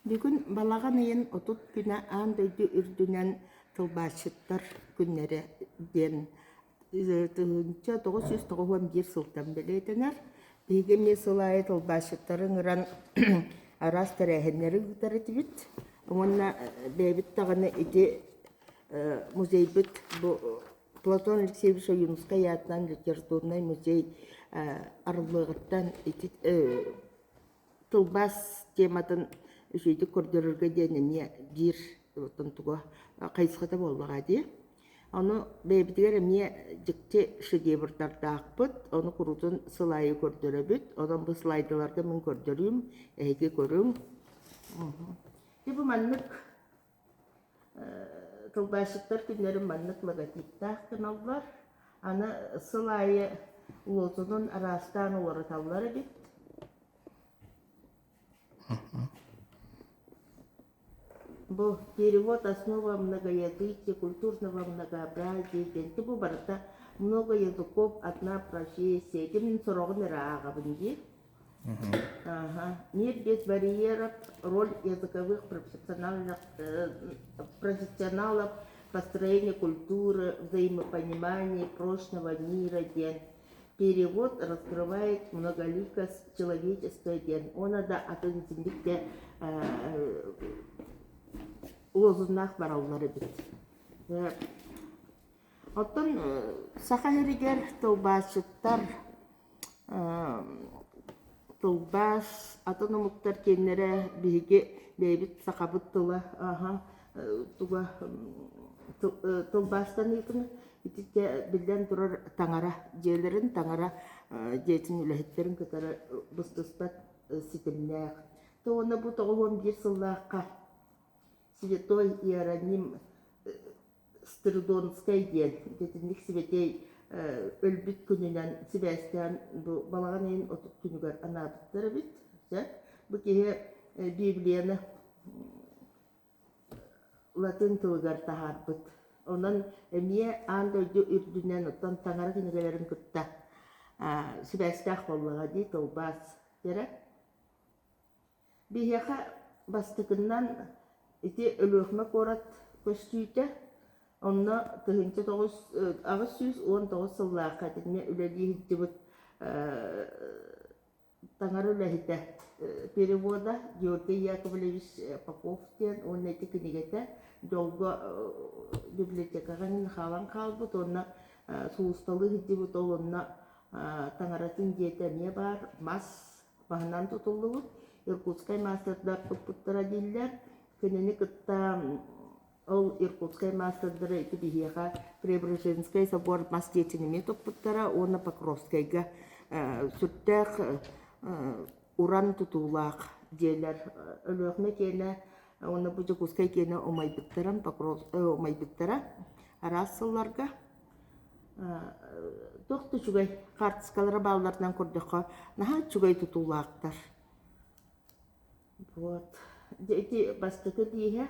Бүгүн балаҕан ыйын 30 күнэ аан дойду үрдүнэн тылбаасчыттар күннэрэ диэн 1991 сылтан бэлиэтэнэр. Биһиги эмиэ сыл аайы тылбаасчыттары ыҥыран араас тэрээһиннэри ыытар этибит. Уонна бэйэбит даҕаны ити музейбыт бу Платон Алексеевич Ойуунускай аатынан литературнай музей арыллыаҕыттан ити тылбаас тематын үчүгэйдик көрдөрөргө диэн эмиэ биир оттон туга хайысхата буоллаҕа дии. Ону бэйэбитигэр эмиэ дьикти шедеврдардаахпыт, ону куруутун сыл аайы көрдөрөбүт. Онон бу слайдаларга мин көрдөрүүм, эһиги көрүҥ. Дьэ бу маннык тылбаасчыттар күннэрин маннык логотиптаах гыналлар. Аны сыл аайы лозунун араастаан уларыталлар эбит. Бу перевод основа многоязычия, культурного многообразия диэн бу барыта много языков, одна профессия. Ити мин сороҕун эрэ ааҕабын дии. Ага. Мир без барьеров, роль языковых профессиональных, профессионалов, построение культуры, взаимопонимание прочного мира диэн перевод раскрывает многоликость человечества диэн уонна да атын итинник да лозуннаах бараллар эбит. Оттон Саха сиригэр тылбаасчыттар тылбаас атын омуктар киэннэрэ биһиги бэйэбит сахабыт тыла туга тылбаастаныытын итиччэ биллэн турар таҥара дьиэлэрин таҥара дьиэтин үлэһиттэрин кытары быстыспат ситимнээх. То уонна бу 91 сыллаахха Святой Иероним Стридонскай диэн итинник сибэтиэй өлбүт күнүнэн сибээстээн бу балаҕан ыйын 30 күнүгэр анаабыттар эбит. Дьэ, бу киһи Библияны латын тылыгар таһаарбыт. Онон эмиэ аан дойду үрдүнэн оттон таҥара кинигэлэрин кытта сибээстээх буоллаҕа дии тылбаас эрэ. Биһиэхэ бастакыннан ити Өлүөхүмэ куорат көстүүтэ, онно 1819 сыллаахха итиннэ үлэлии сылдьыбыт таҥара үлэһитэ перевода Георгий Яковлевич Попов диэн уонна ити кинигэтэ дьолго библиотекаҕа хаалан хаалбыт уонна сулууспалыы сылдьыбыт ол онно таҥаратын дьиэтэ эмиэ баар мас маһынан тутуллубут Иркутскай маастардар туппуттара дииллэр. Кинини кытта ол Иркутскай маастардара ити биһиэхэ Преображенскай собор мас дьиэтин эмиэ туппуттара уонна Покровскайга сүрдээх уран тутуулаах дьиэлэр Өлүөхүмэ киэнэ уонна бу Дьокуускай киэнэ умайбыттарын умайбыттара араас сылларга. Туох да үчүгэй хаартыскалара баалларынан көрдөххө наһаа үчүгэй тутуулаахтар. Вот. Дьэ ити бастакы бииһэ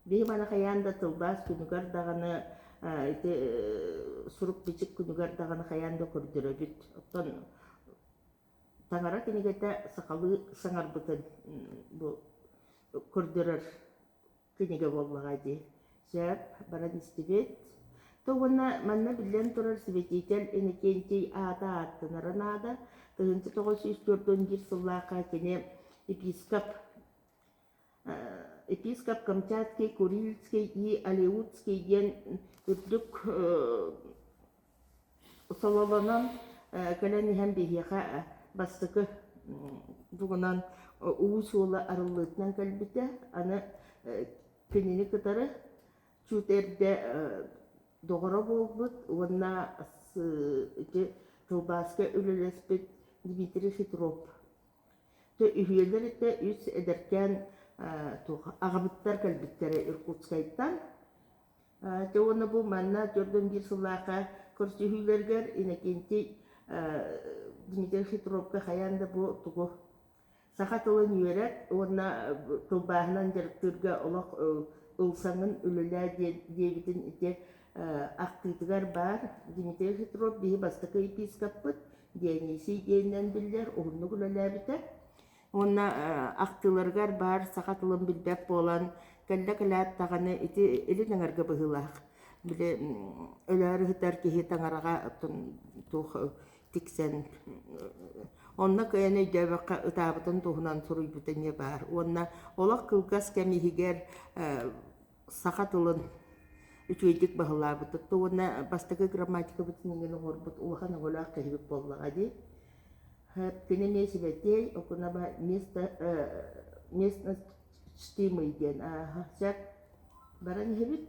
биһи маны хайаан да тылбаас күнүгэр даҕаны ити сурук-бичик күнүгэр даҕаны хайаан да көрдөрөбүт. Оттон таҥара кинигэтэ сахалыы саҥарбытын бу көрдөрөр кинигэ буоллаҕа дии. Сөп, баран истибит. То уонна манна биллэн турар святитель Иннокентий аата ааттанара наада. 1941 сыллаахха кини епископ епископ Камчатский, Курильский и Алеутский диэн үрдүк сололонон кэлэн иһэн биһиэхэ бастакы тугунан уу суола арыллыытынан кэлбитэ. Аны кинини кытары чуть эрдэ доҕоро буолбут уонна ити тылбааска үлэлэспит Дмитрий Хитров. Үһүөлэр этэ үс эдэркээн туох аҕабыттар кэлбиттэрэ Иркутскайтан. Дьэ уонна бу манна 41 сыллаахха көрсүһүүлэригэр Иннокентий Дмитрий Хитровка хайаан да бу тугу саха тылын үөрэт уонна тылбааһынан дьарыктыырга олох ылсаҥын үлэлээ диэбитин ити ахтыытыгар баар. Дмитрий Хитров биһи бастакы епископпыт Дионисий диэнинэн биллэр, уһуннук үлэлээбитэ. Уонна ахтыыларыгар баар саха тылын билбэт буолан, кэллэ кэлээт даҕаны ити илин эҥэргэ быһыылаах. Били өлөөрү сытар киһи таҥараҕа туох тиксэн онно кыайан өйдөөбөххө ытаабытын туһунан суруйбута эмиэ баар. Уонна олох кылгас кэм иһигэр саха тылын үчүгэйдик баһылаабытыт уонна бастакы грамматикабытын иҥин оҥорбут улахан өҥөлөөх киһибит буоллаҕа дии. Кини эмиэ сибэтиэй, окунаба место местность чтимый диэн ааһа сөп баран иһэбит.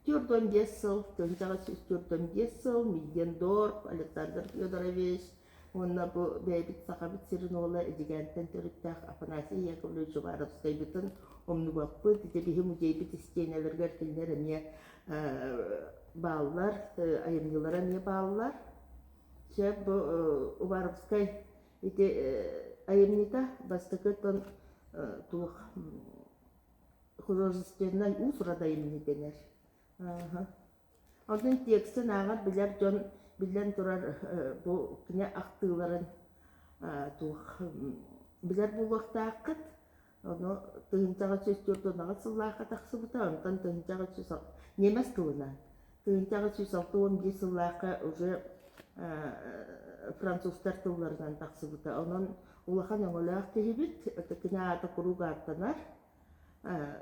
45 сыл, 1945 сыл Миддендорф Александр Федорович уонна бу бэйэбит Сахабыт сирин уола Эдьигээнтэн төрүттээх Афанасий Яковлевич Уваровскайбытын умнубаппыт. Ити биһи музейбит истиэнэлэригэр кинилэр эмиэ бааллар, айымньылара эмиэ бааллар. Сөп бу Уваровскай ити айымньыта бастакы туох художественнай уус-уран айымньы дэнэр. Онтон текстин ааҕар билэр дьон биллэн турар бу кини ахтыыларын туох билэр буолуохтааххыт. Ону 1948 сыллаахха тахсыбыта, онтон 1900 ньиэмэс тылынан 1961 сыллаахха уже французтар тылларынан тахсыбыта. Онон улахан өҥөлөөх киһибит, кини аата куруук ааттанар.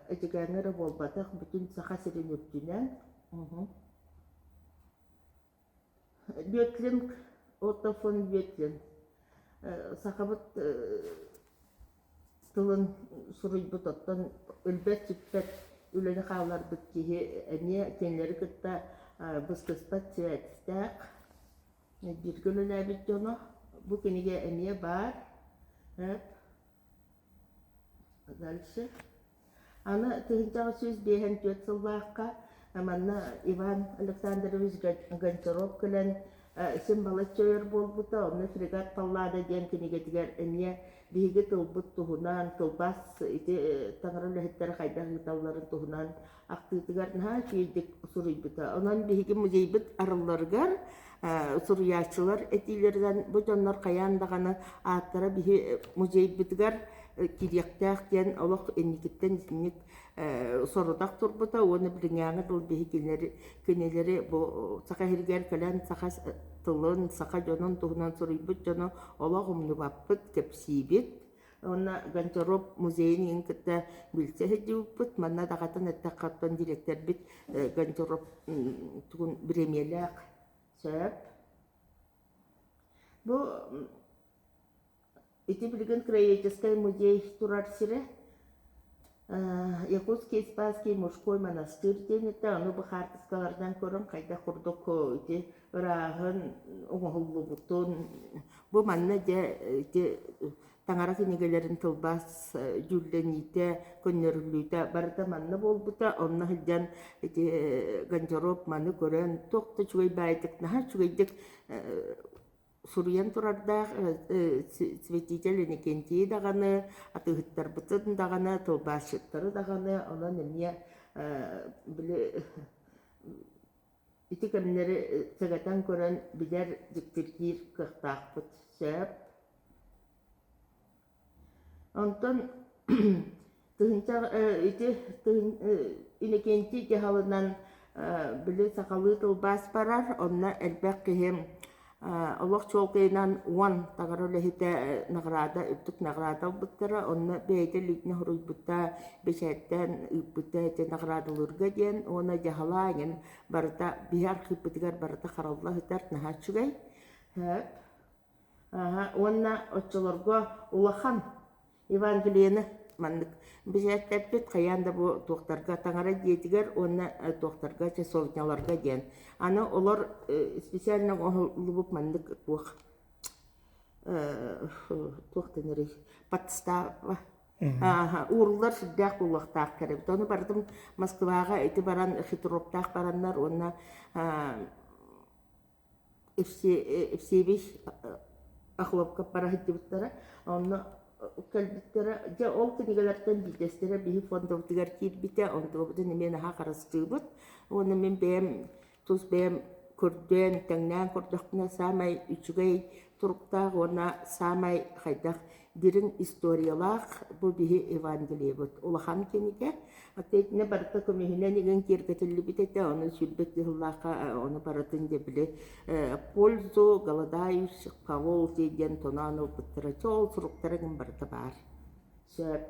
Эдьигээҥҥэ эрэ буолбатах, бүтүн Саха сирин үрдүнэн. Бетлинг, Отто фон Бетлинг сахабыт тылын суруйбут, оттон өлбөт-сүппэт үлэни хаалларбыт киһи эмиэ кинилэри кытта быстыспат сибээстээх бииргэ үлэлээбит дьоно. Бу кинигэ эмиэ баар. Дальше. Аны 1954 сыллаахха манна Иван Александрович Гончаров кэлэн син балачча өр буолбута. Онно «Фрегат Паллада» диэн кинигэтигэр эмиэ биһиги тылбыт туһунан, тылбаас ити таҥара үлэһиттэрэ хайдах ыыталларын туһунан ахтыытыгар наһаа үчүгэйдик суруйбута. Онон биһиги музейбыт арылларыгар суруйааччылар этиилэринэн бу дьоннор хайаан даҕаны ааттара биһи музейбытыгар киириэхтээх диэн олох инникиттэн итинник сорудах турбута уонна билиҥҥээҥи тыл биһи кинилэри, кинилэри бу саха иһигэр кэлэн саха тылын, саха дьонун туһунан суруйбут дьону олох умнубаппыт, кэпсиибит. Уонна Гончаров музейын иһин кытта билсэ сылдьыбыппыт. Манна даҕатан эттэххэ, оттон дириэктэрбит Гончаров тугун бириэмийэлээх сөп. Бу ити билигин краеведческай музей турар сирэ Якутский Спасский мужской монастырь диэн этэ. Ону бу хаартыскаларынан көрөн хайдах курдук ити ырааһын оҥоһуллубутун бу манна дьэ ити таҥара кинигэлэрин тылбаас дьүүллэниитэ, көннөрүллүүтэ барыта манна буолбута. Онно сылдьан ити Гончаров маны көрөн туох да үчүгэй баайдык наһаа үчүгэйдик суруйан турардаах святитель Иннокентий даҕаны, атыыһыттарбытын даҕаны, тылбаасчыттары даҕаны, онон эмиэ били ити кэмнэри сэгэтэн көрөн билэр, дьиктиргиир кыахтаахпыт сөп. Онтон тыһыынча ити Иннокентий дьаһалынан били сахалыы тылбаас барар, онно элбэх киһи олох чуолкайынан 10 таҥара үлэһитэ наҕараада үрдүк наҕараада ылбыттара, онно бэйэтэ илиитинэн суруйбута, бэчээттээн ыыппыта ити наҕараадалыырга диэн уонна дьаһала эҥин барыта биһи архыыппытыгар барыта харалла сытар наһаа үчүгэй. Уонна оччолорго улахан Евангелиены маннык бэчээттэппит хайаан да бу туохтарга таҥара дьиэтигэр уонна туохтарга часовняларга диэн. Аны олор специально оҥоһуллубут маннык туох туох дэнэрий подстава ууруллар сүрдээх буолуохтаах кэрэбит. Ону барытын Москваҕа ити баран хитроптаах бараннар уонна Евсевич Охлопков бара сылдьыбыттара. Онно кэлбиттэрэ. Дьэ, ол кинигэлэртэн биирдэстэрэ биһи фондабытыгар киирбитэ. Онтубутун эмиэ наһаа харыстыыбыт. Уонна мин бэйэм тус бэйэм көрдөөн, тэҥнээн көрдөхпүнэ, саамай үчүгэй туруктаах уонна саамай хайдах Дириҥ историялаах бу биһи Евангелиебыт улахан кинигэ. Итиннэ барыта көмүһүнэн игин киэргэтиллибит этэ, ону 22 сыллаахха ону барытын дьэ били пользу голодающих Поволжье диэн тоноон ылбыттара. Чэ ол суруктара игин барыта баар. Сөп.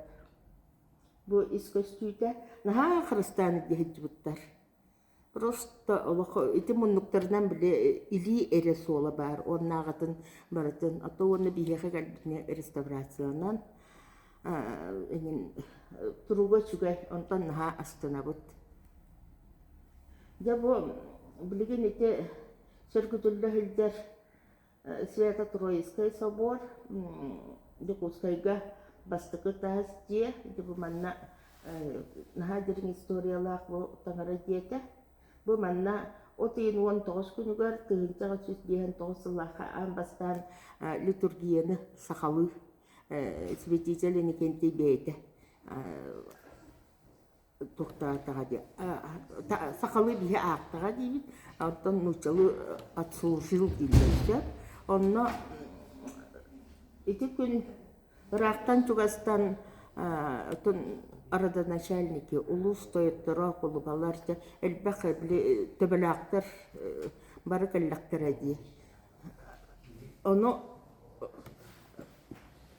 Бу ис көстүүтэ наһаа харыстаан илдьэ сылдьыбыттар. Просто олох ити муннуктарынан били илии эрэ суола баар уоннааҕытын барытын, а то уонна биһиэхэ кэлбитинэ реставрациянан эҥин туруга үчүгэй, онтон наһаа астынабыт. Дьэ бу билигин ити сөргүтүллэ сылдьар Свято-Троицкай собор Дьокуускайга бастакы таас дьиэ, ити бу манна наһаа дириҥ историялаах бу таҥара дьиэтэ. Бу манна от ыйын 19 күнүгэр 1959 сыллаахха аан бастаан литургияны сахалыы святитель Иннокентий бэйэтэ туохтаатаҕа дии сахалыы биһи аахтаҕа диибит, оттон нууччалыы отслужил дииллэр сөп. Онно ити күн ыраахтан-чугастан оттон родоначальники, улуус тойотторо, кулубалар дьэ элбэх били төбөлөөхтөр бары кэллэхтэрэ дии. Ону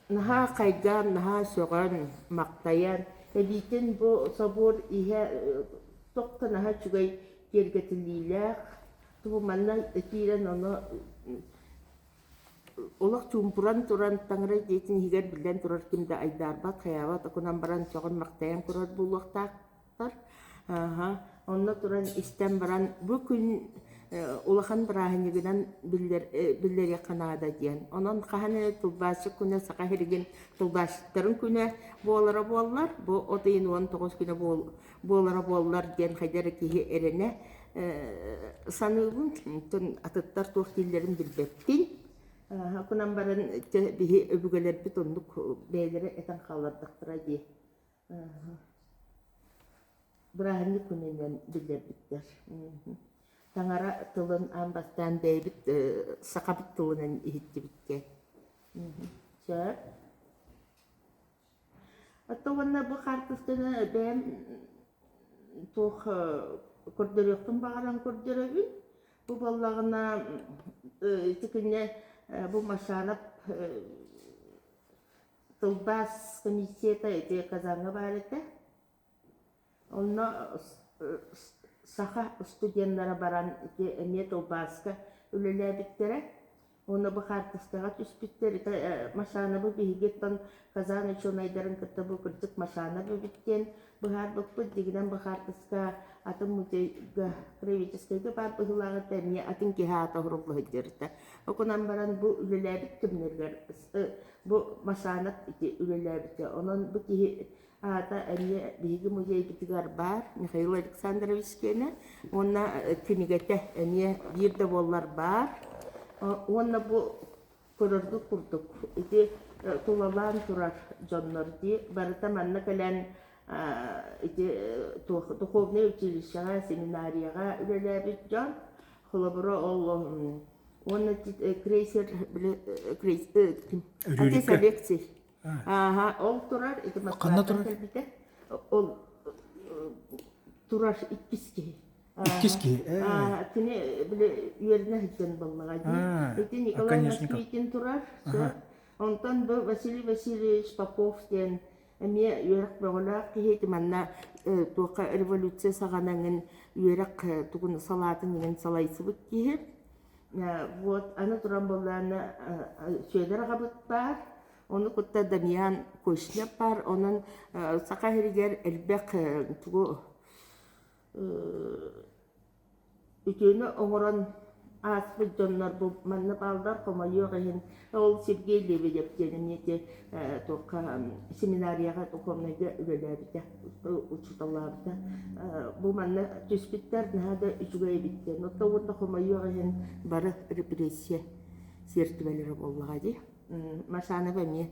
Наһаа хайгаан, наһаа сөҕөн, махтайан, эбиитин бу собуор иһэ туох да наһаа үчүгэй киэргэтиллиилээх, тугу манна киирэн ону олох чуумпуран туран таҥара дьиэтин иһигэр биллэн турар ким да айдаарбат, хайаабат, окунан баран сөҕөн-махтайан турар буолуохтаах. Ааһа, онно туран истэн баран бу күн улахан бырааһынньыгынан биллэр биллэриэххэ наада диэн. Онон хаһан эрэ тылбаасчыт күнэ Саха сиригин тылбаасчыттарын күнэ буолара буоллар, бу от ыйын 19 күнэ буолара буоллар диэн хайда эрэ киһи эрэнэ саныыбын. Онтон атыттар туох дииллэрин билбэппин. Кунан баран биһи өбүгэлэрбит оннук бэйэлэрэ этэн хааллардахтара дии. Бырааһынньык күнүнэн биллэрбиттэр. Таҥара тылын аан бастаан бэйэбит сахабыт тылынан иһиттибит диэн. Сөп. Оттон уонна бу хаартысканы бэйэм туох көрдөрүөхпүн баҕаран көрдөрөбүн. Бу буоллаҕына ити күннэ бу Машанов Тылбаас комиссията ити Казаҥҥа баар этэ. Онно саха студеннара баран ити эмиэ тылбааска үлэлээбиттэрэ. Уонна бу хаартыскаҕа түспүттэр. Ити Машанабы биһигиттэн Казан учуонайдарын кытта бу кырдьык Машанов эбит диэн быһаарбыппыт. Дьиҥинэн бу хаартыска атын музейга, краеведческайга баар быһыылаах этэ, эмиэ атын киһи аата уһурулла сылдьар этэ. Ол гынан баран бу үлэлээбит кэмнэригэр Бу Масанов ити үлэлээбитэ. Онон бу киһи аата эмиэ биһиги музейбытыгар баар Михаил Александрович киэнэ уонна кинигэтэ эмиэ биир да буоллар баар. Уонна бу көрөргүт курдук ити тулалаан турар дьоннор дии барыта манна кэлэн ити духовнай училищеҕа, семинарияҕа үлэлээбит дьон. Холобура ол уонна крейсер били отец Алексей ааха ол турар ити Москваттан кэлбитэ ол турар иккис киһи иккис киһи кини били үөрэнэ сылдьан буоллаҕа дии ити Николай Москвитин турар онтон бу Василий Васильевич Попов диэн Эмиэ үөрэх бөҕөлөөх киһи ити манна туохха революция саҕана эҥин үөрэх тугун салаатын иҥин салайсыбыт киһи. Вот аны туран буоллаҕына Сүөдэр аҕабыт баар, ону кытта Дамьян Кошнев баар, онон Саха сиригэр элбэх тугу Үтүөнү оҥорон ааспыт дьоннор бу манна бааллар, хомойуох иһин, ол Сергей Лебедев диэн эмиэ ити туохха семинарияҕа духовнайга үлэлээбитэ, учууталлаабыта. Бу манна түспүттэр наһаа да үчүгэй эбит диэн. Оттон уонна хомойуох иһин бары репрессия сиэртибэлэрэ буоллаҕа дии. Машанов эмиэ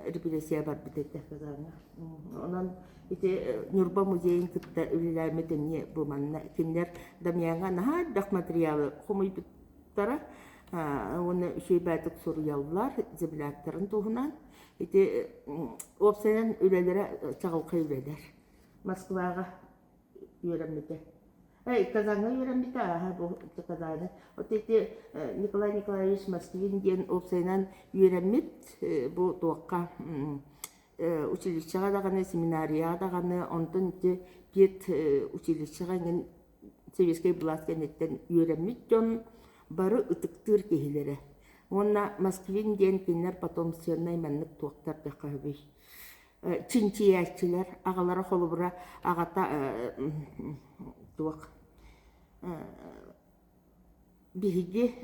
репрессия барбыт этэ Казаҥҥа. Онон ити Ньурба музейын кытта үлэлээммит эмиэ бу манна кинилэр Дамьяҥҥа наһаа элбэх материалы хомуйбуттара. Уонна үчүгэй баайдык суруйаллар земляктарын туһунан. Ити уопсайынан үлэлэрэ чаҕылхай үлэлэр. Москваҕа үөрэммитэ. Эй, Казаҥҥа үөрэммитэ, ааһа бу Казаны. Вот ити Николай Николаевич Москвин диэн уопсайынан үөрэммит бу туохха училищеҕа даҕаны, семинарияҕа даҕаны, онтон ити пед училищеҕа эҥин сэбиэскэй былаас кэнниттэн үөрэммит дьон бары ытыктыыр киһилэрэ. Уонна Москвин диэн кинилэр потомственнай маннык туохтар диэххэ сөбүй чинчийээччилэр аҕалара холобура аҕата туох биһиги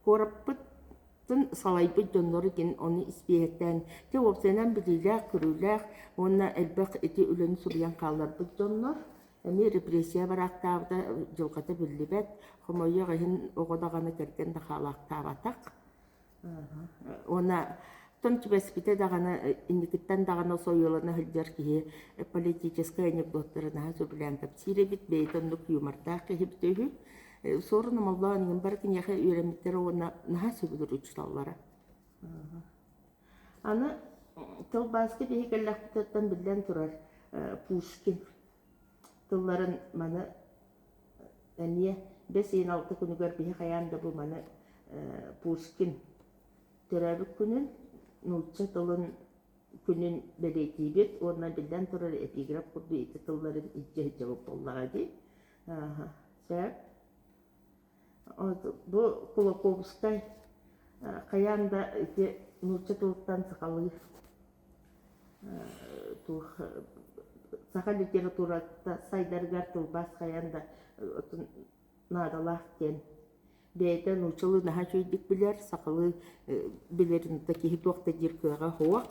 куораппытын салайбыт дьоннору кин ону испииһэктээн дьэ уопсайынан билиилээх-көрүүлээх уонна элбэх ити үлэни суруйан хаалларбыт дьоннор эмиэ репрессия бараахтаабыта дьылҕата биллибэт хомойуох иһин оҕо даҕаны кэргэн да хаалаахтаабатах Уонна тон түбэспитэ даҕаны инникиттэн даҕаны сойуолана сылдьар киһи политическай анекдоттары наһаа сөбүлээн кэпсиир эбит, бэйэтэ оннук юмордаах киһи эбитэ үһү. Суорун Омоллоон иҥин бары киниэхэ үөрэммиттэрэ уонна наһаа сөбүлүүр учууталлара. Аны тылбааска биһи кэллэхпититтэн биллэн турар Пушкин тылларын маны эмиэ бэс ыйын алта күнүгэр биһи хайаан да бу маны Пушкин төрөөбүт күнүн, нуучча тылын күнүн бэлиэтиибит уонна биллэн турар эпиграф курдук ити тылларын илдьэ сылдьабыт буоллаҕа дии. Сөп. Бу Кулаковскай хайаан да ити нуучча тылыттан сахалыы туох саха литературата сайдарыгар тылбаас хайаан да наадалаах диэн бэйэтэ нууччалыы наһаа үчүгэйдик билэр, сахалыы билэрин да киһи туох да диир кыаҕа суох.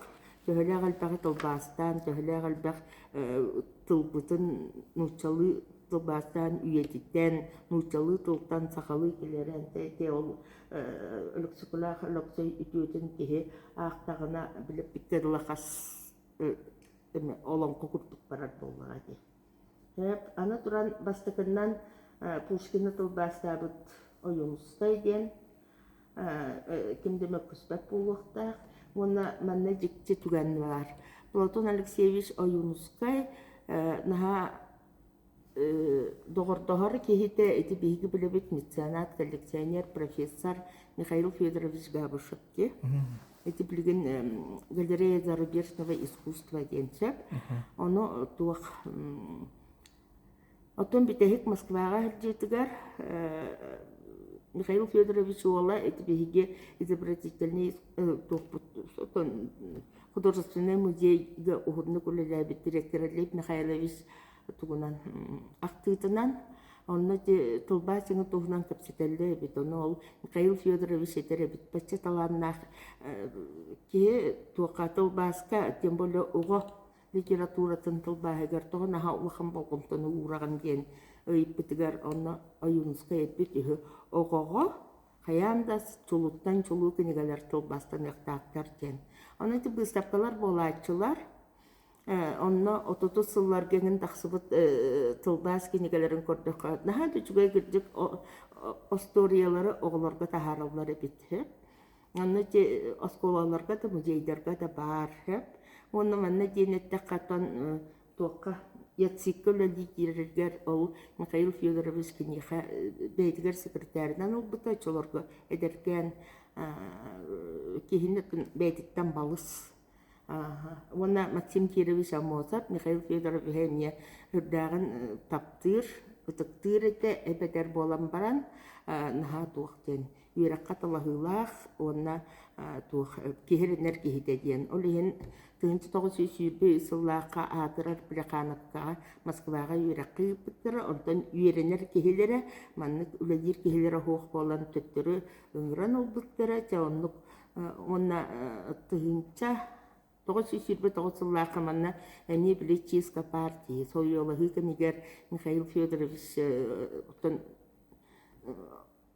Төһөлөөх элбэҕи тылбаастаан, төһөлөөх элбэх тылбытын нууччалыы тылбаастаан үйэтитэн, нууччалыы тылтан сахалыы киллэрэн ити ол Өлөксөкүлээх Өлөксөй үтүөтүн киһи аахтаҕына билэппиккэ дылы хас олоҥхо курдук барар буоллаҕа дии. Аны туран бастакыннан Пушкины тылбаастаабыт Ойуунускай диэн ким да мөккүспэт буолуохтаах уонна манна дьикти түгэн баар. Платон Алексеевич Ойуунускай наһаа доҕордоһор киһитэ ити биһиги билэбит меценат, коллекционер, профессор Михаил Федорович Габышев дии. Ити билигин галерея зарубежного искусства диэн сөп. Ону туох Оттон бүтэһик Москваҕа сылдьыытыгар Михаил Федорович уола ити биһиги изобразительнай туохпут художественнай музейга уһуннук үлэлээбит директора Лев Михайлович тугунан ахтыытынан онно ити тылбаас дьоҥун туһунан кэпсэтэллэр эбит. Ону ол Михаил Федорович этэр эбит бачча талааннаах киһи туохха тылбааска тем более оҕо литературатын тылбааһыгар тоҕо наһаа улахан болҕомтону уураҕын диэн ыйыппытыгар онно Ойуунускай эппит үһү оҕоҕо хайаан да чулууттан чулуу кинигэлэр тылбаастаныахтаахтар диэн. Ону ити быыстапкалар буолааччылар онно отутус сылларга эҥин тахсыбыт тылбаас кинигэлэрин көрдөххө наһаа да үчүгэй кырдьык остуоруйалары оҕолорго таһаараллар эбит. Онно ити оскуолаларга да, музейдарга да баар сөп. Уонна манна диэн эттэххэ, оттон туохха ЯЦИКка үлэлии киирэригэр ол Михаил Федорович киниэхэ бэйэтигэр секретарынан ылбыта, оччолорго эдэркээн киһини бэйэтиттэн балыс Уонна Максим Кирович Аммосов Михаил Федоровиһы эмиэ үрдээҕин таптыыр, ытыктыыр этэ, эбэтэр буолан баран наһаа туох диэн үөрэххэ талаһыылаах уонна туох киһи эрэнэр киһитэ диэн. Ол иһин 1923 сыллаахха аатырар Плехановкаҕа Москваҕа үөрэххэ ыыппыттара, онтон үөрэнэр киһилэрэ маннык үлэлиир киһилэрэ суох буолан төттөрү ыҥыран ылбыттара. Дьэ оннук уонна 1929 сыллаахха манна эмиэ били чистка партии сойуолаһыы кэмигэр Михаил Федорович оттон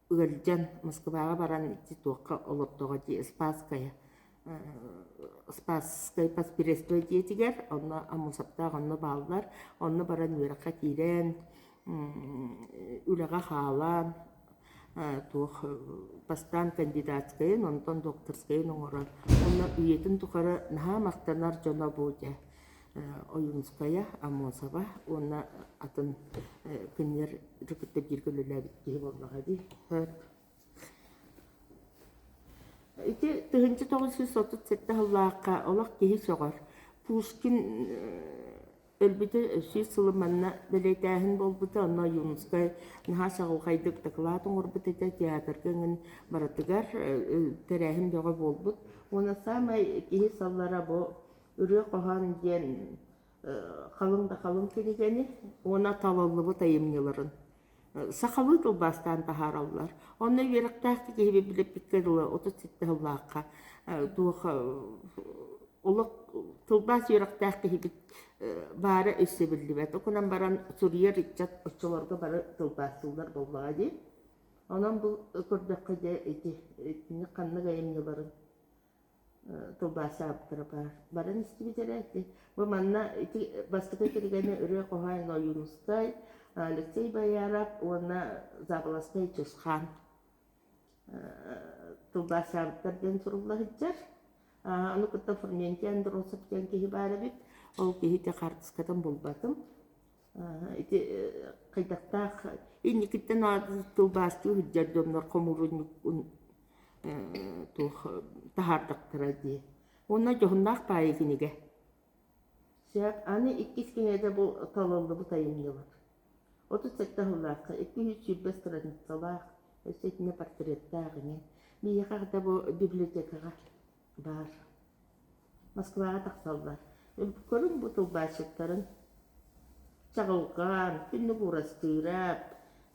ыалдьан Москваҕа баран ити туохха олордоҕо дии Спасская Спасскай паспирество дьиэтигэр онно Аммосовтаах онно бааллар онно баран үөрэххэ киирэн үлэҕэ хаалан. туох бастаан кандидатскайын, онтон докторскайын оҥорон, уонна үйэтин тухары наһаа махтанар дьоно бу дьэ Ойуунускайа, Аммосова уонна атын кинилэр кытта бииргэ үлэлээбит киһи буоллаҕа дии. Ити 1937 сыллаахха олох киһи сөҕөр. Пушкин өлбүтэ 100 сылы манна бэлиэтээһин буолбута, онно Ойуунускай наһаа чаҕылхайдык дакылаат оҥорбут этэ, театрга эҥин барытыгар тэрээһин бөҕө буолбут. Уонна саамай киһи саллара бу ырыа-хоһоон диэн халыҥ да халыҥ кинигэни уонна талыллыбыт айымньыларын сахалыы тылбаастаан таһаараллар. Онно үөрэхтээх киһи билэппиккэ дылы 37 сыллаахха туох олох тылбаас үөрэхтээх киһибит баара өссө биллибэт. Ол гынан баран суруйар ыччат оччолорго бары тылбаастыыллар буоллаҕа дии. Онон бу көрдөххө дьэ ити итини ханнык айымньыларын тылбаастаабыттара баар. Баран истибит эрэ ити. Бу манна ити бастакы кинигэни ырыа-хоһоон Ойуунускай, Алексей Бояров уонна Заболоцкай Чысхаан тылбаастаабыттар диэн сурулла сылдьар. Ону кытта Фрументий Андросов диэн киһи баар эбит. Ол киһи ити хаартыскатын булбатым. Ити хайдахтаах инникиттэн тылбаастыы сылдьар дьоннор хомуурунньуккун туох таһаардахтара дии. Уонна дьоһуннаах баайы кинигэ. Сөп, аны иккис кинигэтэ бу талыллыбыт айымньылар. 37 сыллаахха 220 страницалаах, өссө итиннэ портреттаах иҥин. Биһиэхэ хата бу библиотекаҕа баар. Москваҕа тахсаллар. Көрүҥ бу тылбаасчыттарын Чаҕылҕан, Күннүк Уурастыырап,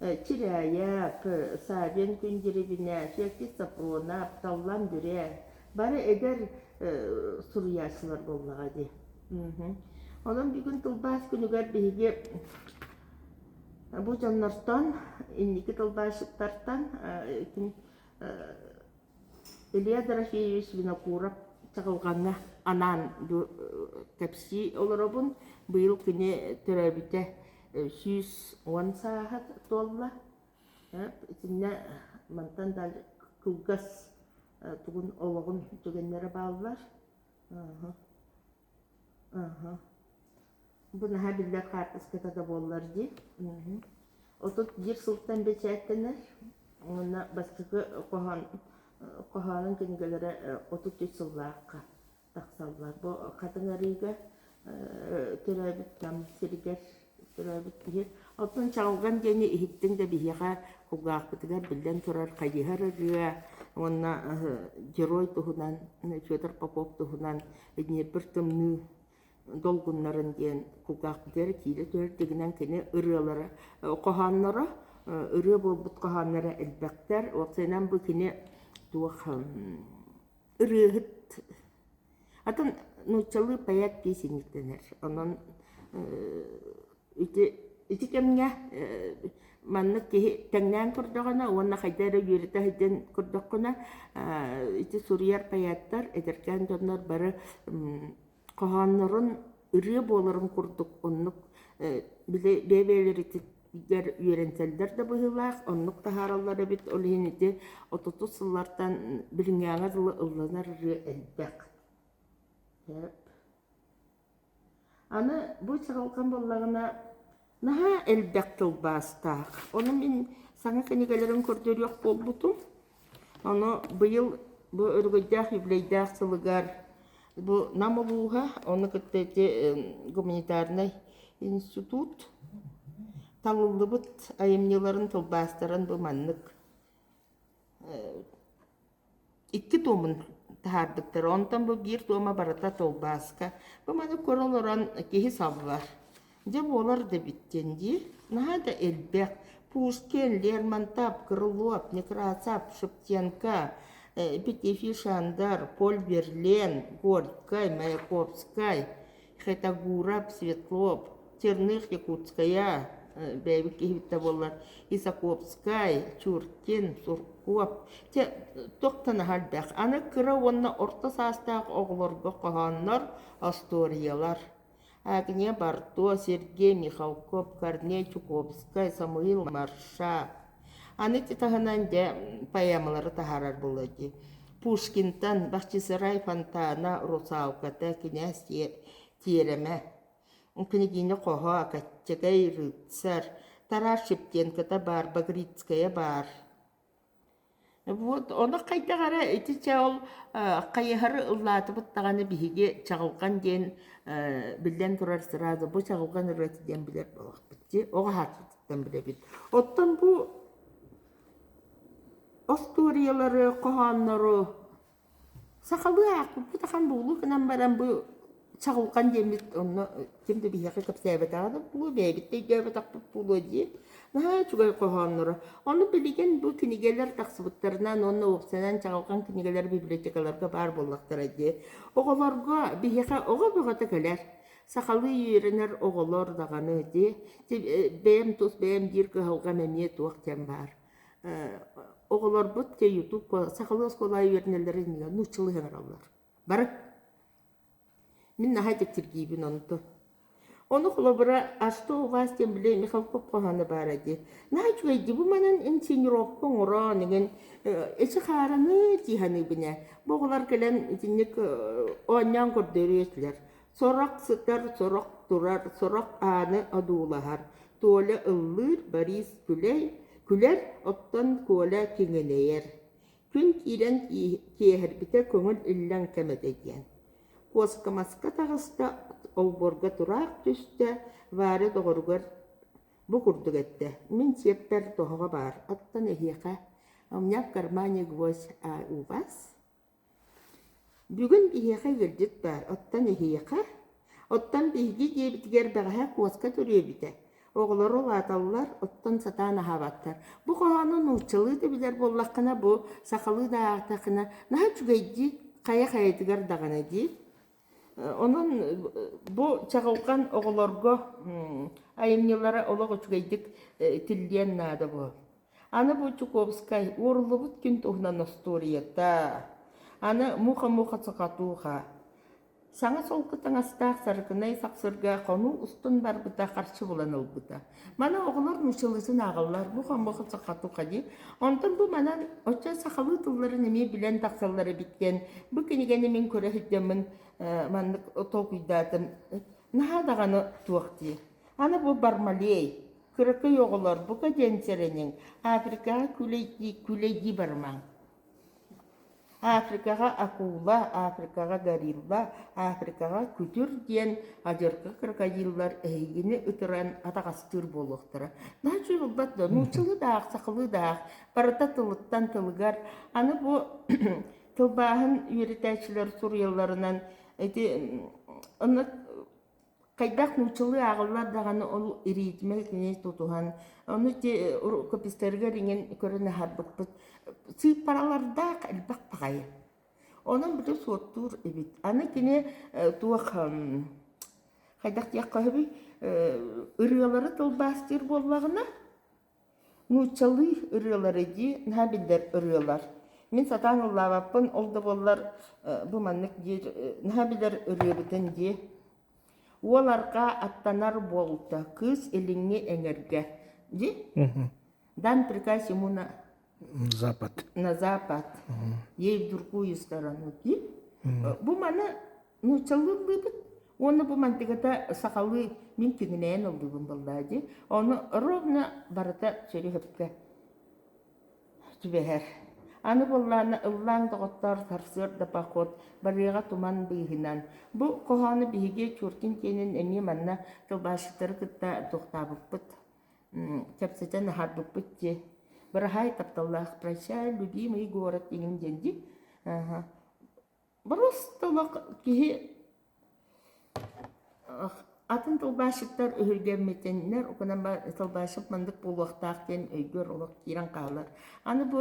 Чирээйэп, Савин Күн Дьирибинэ, Феоктист Сапронов, Таллан Бүрэ бары эдэр суруйааччылар буоллаҕа дии. Онон бүгүн тылбаас күнүгэр биһиги бу дьоннортон, инники тылбаасчыттартан Илья Дорофеевич Винокуров Чаҕылҕаҥҥа анаан кэпсии олоробун. Быйыл кини төрөөбүтэ 110 сааһа туолла. Итиннэ мантан да кылгас тугун олоҕун түгэннэрэ бааллар. Бу наһаа биллэр хаартыската да буоллар дии. 31 сылтан бэчээттэнэр уонна бастакы хоһоон хоһоонун кинигэлэрэ 33 сыллаахха тахсаллар. Бу Хатыҥ Арыыга төрөөбүт Нам сиригэр төрөөбүт киһи. Оттон Чаҕылҕан диэни иһиттиҥ да биһиэхэ кулгаахпытыгар биллэн турар хайыһар ырыа уонна герой туһунан Федор Попов туһунан Днепр тымныы долгуннарын диэн кулгаахпытыгар киирэ түһэр дигинэн кини ырыалара хоһоонноро ырыа буолбут хоһоонноро элбэхтэр. Уопсайынан бу кини туох ырыаһыт атын нууччалыы поэт дии синиктэнэр. Онон Ити ити кэмҥэ маннык киһи тэҥнээн көрдөҕүнэ уонна хайда эрэ үөрэтэ сылдьан көрдөххүнэ ити суруйар поэттар, эдэркээн дьоннор бары хоһооннорун ырыа буоларын курдук оннук били бэйэ-бэйэлэригэр үөрэнсэллэр да быһыылаах, оннук таһаараллар эбит. Ол иһин ити отутус сыллартан билиҥҥээҥҥэ дылы ылланар ырыа элбэх. Аны бу чаҕылҕан буоллаҕына наһаа элбэх тылбаастаах. Ону мин саҥа кинигэлэрин көрдөрүөх буолбутум. Ону быйыл бу өрөгөйдөөх юбилейдаах сылыгар бу Нам улууһа, ону кытта ити гуманитарнай институт талыллыбыт айымньыларын тылбаастарын бу маннык Икки туомун таһаарбыттара, онтон бу биир туома барыта тылбааска. Бу маны көрө олорон киһи саллар. Дьэ буолар да эбит диэн дии. Наһаа да элбэх. Пушкин, Лермонтов, Крылов, Некрасов, Шевченко, Петефи Шандар, Поль Верлен, Горькай, Маяковскай, Хетагуров, Светлов, Черных Якутская, бэйэбит киһибит да буоллар, Исаковскай, Чуркин, Сурков, чэ, туох да наһаа элбэх. Аны кыра уонна орто саастаах оҕолорго хоһооннор, остуоруйалар. Агния Барто, Сергей Михалков, Корней Чуковскай, Самуил Маршак. Аны ити таһынан дьэ поэмалары таһаарар буолла дии. Пушкинтан Бахчисарай фонтана, Русалката, Кинээс Тиэрэмэ, Княгиня Хоһо, Каччыгай рыцарь, Тарас Шевченкота баар, Багрицкая баар. Вот ону хайдах эрэ ити чэ ол хайыһары ыллаатыбыт даҕаны биһиги Чаҕылҕан диэн биллэн турар сразу бу Чаҕылҕан ырыата диэн билэр буоллахпыт дии оҕо аһааччытыттан билэбит. Оттон бу остуоруйалары, хоһооннору Сахалыы аахпыппыт ахан буолуо гынан баран бу чаҕылҕан диэммит онно ким да биһиэхэ кэпсээбэтэҕэ да буолуо, бэйэбит да өйдөөбөтөхпүт буолуо дии. Наһаа үчүгэй хоһоонноро. Ону билигин бу кинигэлэр тахсыбыттарынан уонна уопсайынан чаҕылҕан кинигэлэр библиотекаларга баар буоллахтара дии. Оҕолорго биһиэхэ оҕо бөҕөтө кэлэр. Сахалыы үөрэнэр оҕолор даҕаны дии. Бэйэм тус бэйэм диир кыһалҕам эмиэ туох диэн баар. Оҕолорбут дьэ ютуб сахалыы оскуолаҕа үөрэнэллэрин иннигэр нууччалыы саҥараллар. Бары. Мин наһаа дьиктиргиибин онтон. Ону холобура «А что у вас» диэн били Михалков хоһооно баара дии. Наһаа үчүгэй дии бу манан инсценировка оҥорон игин эчи хаараны дии саныыбын ээ. Бу оҕолор кэлэн итинник оонньоон көрдөрүө этилэр. Сорох сытар, сорох турар, сорох ааны одуулаһар. Толя ыллыыр, Борис күлэй, күлэр, оттон Коля киҥинэйэр. Күн киирэн киэһэрбитэ көҥүл иллэҥ кэм этэ диэн. Куоскамаска таҕыста, олбуорга тураах түстэ, Варя доҕоругар бу курдук эттэ: «Мин сиэппэр тоһоҕо баар, оттон эһиэхэ у меня в кармане гвоздь, а у вас?» Бүгүн биһиэхэ ыалдьыт баар, оттон эһиэхэ? Оттон биһиги дьиэбитигэр бэҕэһээ куоска төрүөбүтэ. Оҕолор улааталлар, оттон сатаан аһаабаттар. Бу хоһоону нууччалыы да билэр буоллаххына, бу сахалыы да аахтаххына, наһаа үчүгэйдии, хайа-хайатыгар даҕаны дии. Онон бу чаҕылҕан оҕолорго айымньылара олох үчүгэйдик тиллиэн наада буо. Аны бу Чуковскай уоруллубут күн туһунан остуоруйата. Аны муха-муха цокотуха. Саҥа солко таҥастаах сарыкынай сахсырга хонуу устун барбыта харчы булан ылбыта. Маны оҕолор нууччалыытын ааҕаллар муха-муха цокотуха дии. Онтон бу манан оччо сахалыы тылларын эмиэ билэн тахсаллар эбит диэн бу кинигэни мин көрө сылдьаммын маннык толкуйдаатым. Наһаа даҕаны туох дии. Аны бу Бармалей Кыракый оҕолор, бука диэн сэрэниҥ, Африкаҕа күлэйдии күлэйдии барымаҥ. Африкаҕа акула, Африкаҕа горилла, Африкаҕа күтүр диэн адьырҕа крокодиллар эһигини ытыран атаҕастыыр буолуохтара. Наһаа үчүгэй буолбат дуо? Нууччалыы да аах, сахалыы да аах, барыта тылыттан тылыгар. Аны бу тылбааһын үөрэтээччилэр суруйалларынан ити онно Хайдах нууччалыы ааҕыллар даҕаны ол ритмэ итини тутуһан, ону ити рукопистарыгар иҥэн көрөн аһарбыппыт сыыппаралардаах элбэх баҕайы. Онон били суоттуур эбит. Аны кини туох хайдах диэххэ сөбүй ырыалары тылбаастыыр буоллаҕына Нууччалыы ырыалары дии, наһаа биллэр ырыалар. Мин сатаан ыллаабаппын, ол да буоллар бу маннык диир наһаа билэр ырыабытын дии. Уол арҕаа аттанар буолта, кыыс илиҥҥи эҥэргэ. Дии? Дан приказ ему на Запад. На запад. Ей в другую сторону. Дии? Бу маны Нууччалыы ыллыыбыт уонна бу мантыгата сахалыы мин киҥинэйэн ыллыыбын буоллаа дии. Ону ровно барыта сөрү-сөпкө түбэһэр. Аны буоллаҕына ыллааҥ доҕоттоор сарсыарда поход барыаҕа туман быыһынан. Бу хоһоону биһиги Чуркин диэнин эмиэ манна тылбаасчыттары кытта туохтаабыппыт, кэпсэтэн аһарбыппыт дии. Быраһаай тапталлаах прощай, любимый город иҥин диэн дии. Просто олох киһи атын тылбаасчыттар өһүргэммитиннэр тылбаасчыт маннык буолуохтаах диэн өйгөр олох киирэн хаалар. Аны бу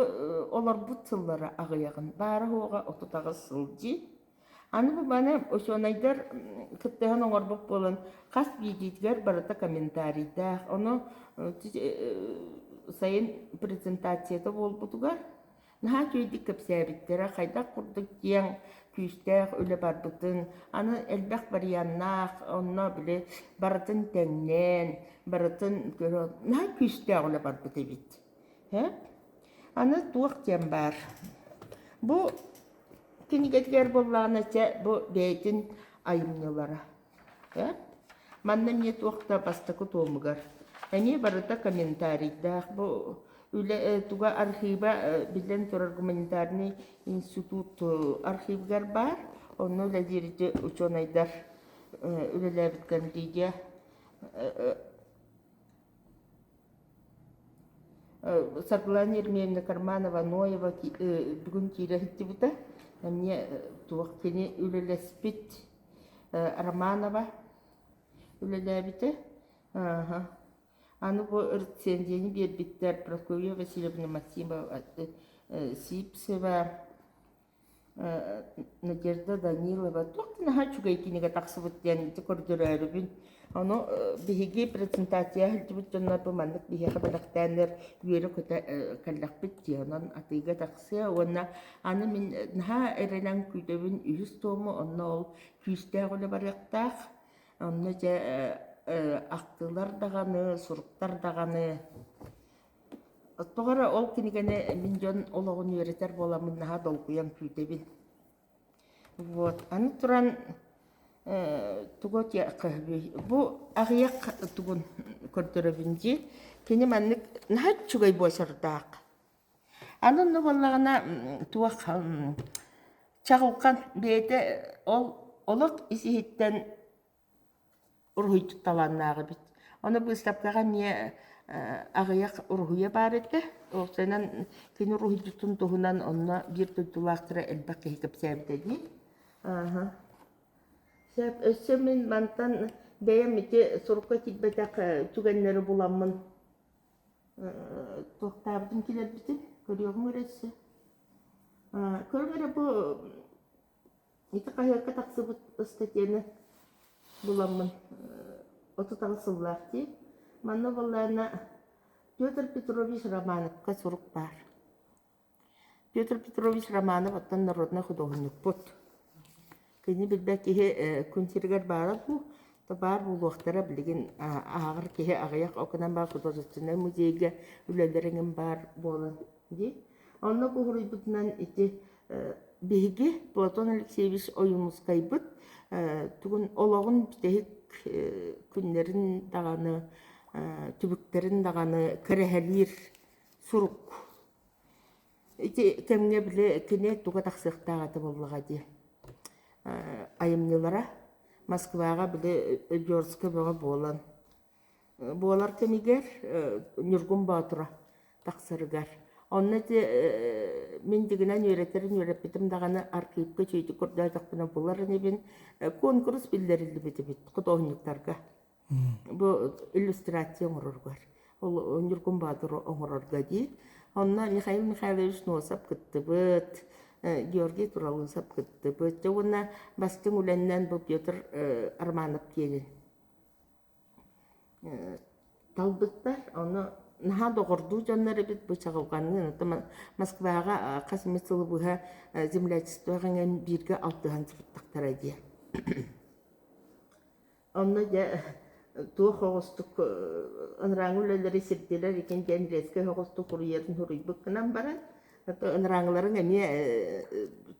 олорбут сыллара аҕыйаҕын, баара-суоҕа 38 сыл дии. Аны бу маны учуонайдар кыттыһан оҥорбут буолан хас биирдиитигэр барыта комментарийдаах. Ону сайын презентацията буолбутугар Наһаа үчүгэйдик кэпсээбиттэрэ, хайдах курдук киэҥ, күүстээх үлэ барбытын, аны элбэх варианнаах, онно били барытын тэҥнээн, барытын көрө наһаа күүстээх үлэ барбыт эбит. Аны туох диэн баар. Бу кинигэтигэр буоллаҕына чэ бу бэйэтин айымньылара. Манна эмиэ туох да бастакы туомугар. Эмиэ барыта комментарийдаах. Бу үлэ туга архыыба биллэн турар гуманитарный институт архивыгар баар. Онно үлэлиир ити учуонайдар үлэлээбит Лидия Саргылана Еремеевна Карманова-Ноева бүгүн киирэ сылдьыбыта. Эмиэ туох кини үлэлэспит Романова үлэлээбитэ. Аны бу рецензияны биэрбиттэр Прасковья Васильевна Максимова, Сивцева, Надежда Данилова туох да наһаа үчүгэй кинигэ тахсыбыт диэн ити көрдөрөөрүбүн. Ону биһиги презентация сылдьыбыт дьоннор бу маннык биһиэхэ бэлэхтээннэр үөрэ-көтө кэллэхпит дии. Онон атыыга тахсыа уонна аны мин наһаа эрэнэн күүтэбин үһүс туому, онно ол күүстээх үлэ барыахтаах. Онно дьэ ахтыылар даҕаны, суруктар даҕаны. Тоҕо эрэ ол кинигэни мин дьон олоҕун үөрэтэр буоламмын наһаа долгуйан күүтэбин. Вот. Аны туран тугу этиэххэ бу аҕыйах тугун көрдөрөбүн дии. Кини маннык наһаа үчүгэй буочардаах. Аны онно буоллаҕына туох чаҕылхан бэйэтэ ол олох ис-иһиттэн уруһуйдьут талааннаах эбит. Ону быыстапкаҕа эмиэ аҕыйах уруһуйа баар этэ. Уопсайынан кини уруһуйдьутун туһунан онно биир дойдулаахтара элбэх киһи кэпсээбитэ дии. Ааһа. Сөп, өссө мин мантан бэйэм ити сурукка киирбэтэх түгэннэри буламмын туохтаабытын килэрбитим, көрүөҕүҥ эрэ өссө. Көрүҥ эрэ бу Ити хаһыакка тахсыбыт ыстатыйаны буламмын 38 сыллаах дии. Манна буоллаҕына Петр Петрович Романовка сурук баар. Петр Петрович Романов оттон народнай худуоһунньукпут. Кини билбэт киһи күн сиригэр баара дуу, баар буолуохтара билигин ааҕар киһи аҕыйах окунан баар художественнай музейга үлэлэр эҥин баар буолан дии. Онно куһуруйбутунан ити биһиги Платон Алексеевич Ойуунускайбыт тугун олоҕун бүтэһик күннэрин даҕаны түбүктэрин даҕаны кэрэһэлиир сурук. Ити кэмҥэ били кини туга тахсыахтаах этэ буоллаҕа дии. Айымньылара Москваҕа били Өлүөрскэ бөҕө буолан буолар кэмигэр Ньургун Боотура тахсарыгар. Онно ити мин дьиҥинэн үөрэтэрин үөрэппитим даҕаны архыыпка үчүгэйдик көрдөөтөхпүнэ булар инибин. Куонкурус биллэриллибит эбит худуоһунньуктарга. Бу иллюстрация оҥороругар. Ол Ньургун Боотуру оҥорорго дии. Онно Михаил Михайлович Носов кыттыбыт, Георгий Туралысов кыттыбыт. Дьэ уонна бастыҥ үлэннэн бу Петр Романов диэнин Талбыттар, ону наһаа доҕордуу дьоннор эбит бу чаҕылҕанныын. Оттон Москваҕа хас эмит сылы быһа землячествоҕа иҥэн бииргэ алтыһан сырыттахтара дии. Онно дьэ туох оҕустук ынырааҥы үлэлэри сирдилэр икин диэн резкэй оҕустук суруйарын суруйбут гынан баран, ынырааҥыларыҥ эмиэ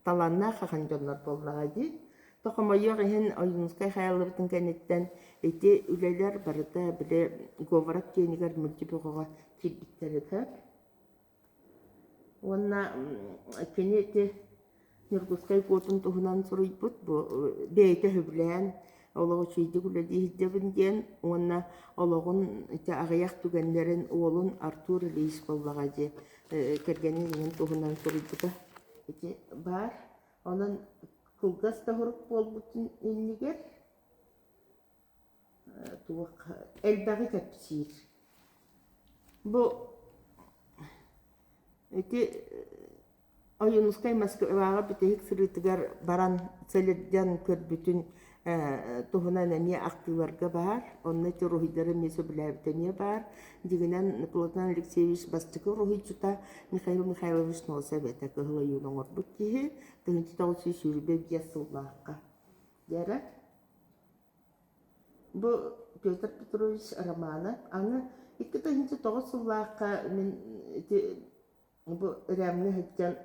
талааннаах ахан дьоннор буоллаҕа дии. Хомойуох иһин, Ойуунускай хаайыллыбытын кэнниттэн ити үлэлэр барыта били Говоров диэнигэр мэлдьи бөҕөҕө киирбиттэр этэ. Уонна кини ити Ньургускай куотун туһунан суруйбут, бу бэйэтэ сөбүлээн олох үчүгэйдик үлэлии сылдьабын диэн уонна олоҕун ити аҕыйах түгэннэрин уолун Артур Ильич буоллаҕа дии кэргэнин иһин туһунан суруйбута ити баар. Онон кылгас да сорук буолбутун иннигэр туох элбэҕи кэпсиир. Бу ити Ойуунускай Москваҕа бүтэһик сырыытыгар баран сэлэрдэн көрбүтүн туһунан эмиэ ахтыыларга баар. Онно ити уруһуйдары эмиэ сөбүлээбитэ эмиэ баар. Дьиҥинэн Платон Алексеевич бастакы уруһуйдьута Михаил Михайлович Носов этэ, Кыһыл Ойуун оҥорбут киһи, 1925 сыллаахха. Дьэрэ. Бу Петр Петрович романа. Аны 2009 сыллаахха мин ити бу Рямҥа сылдьан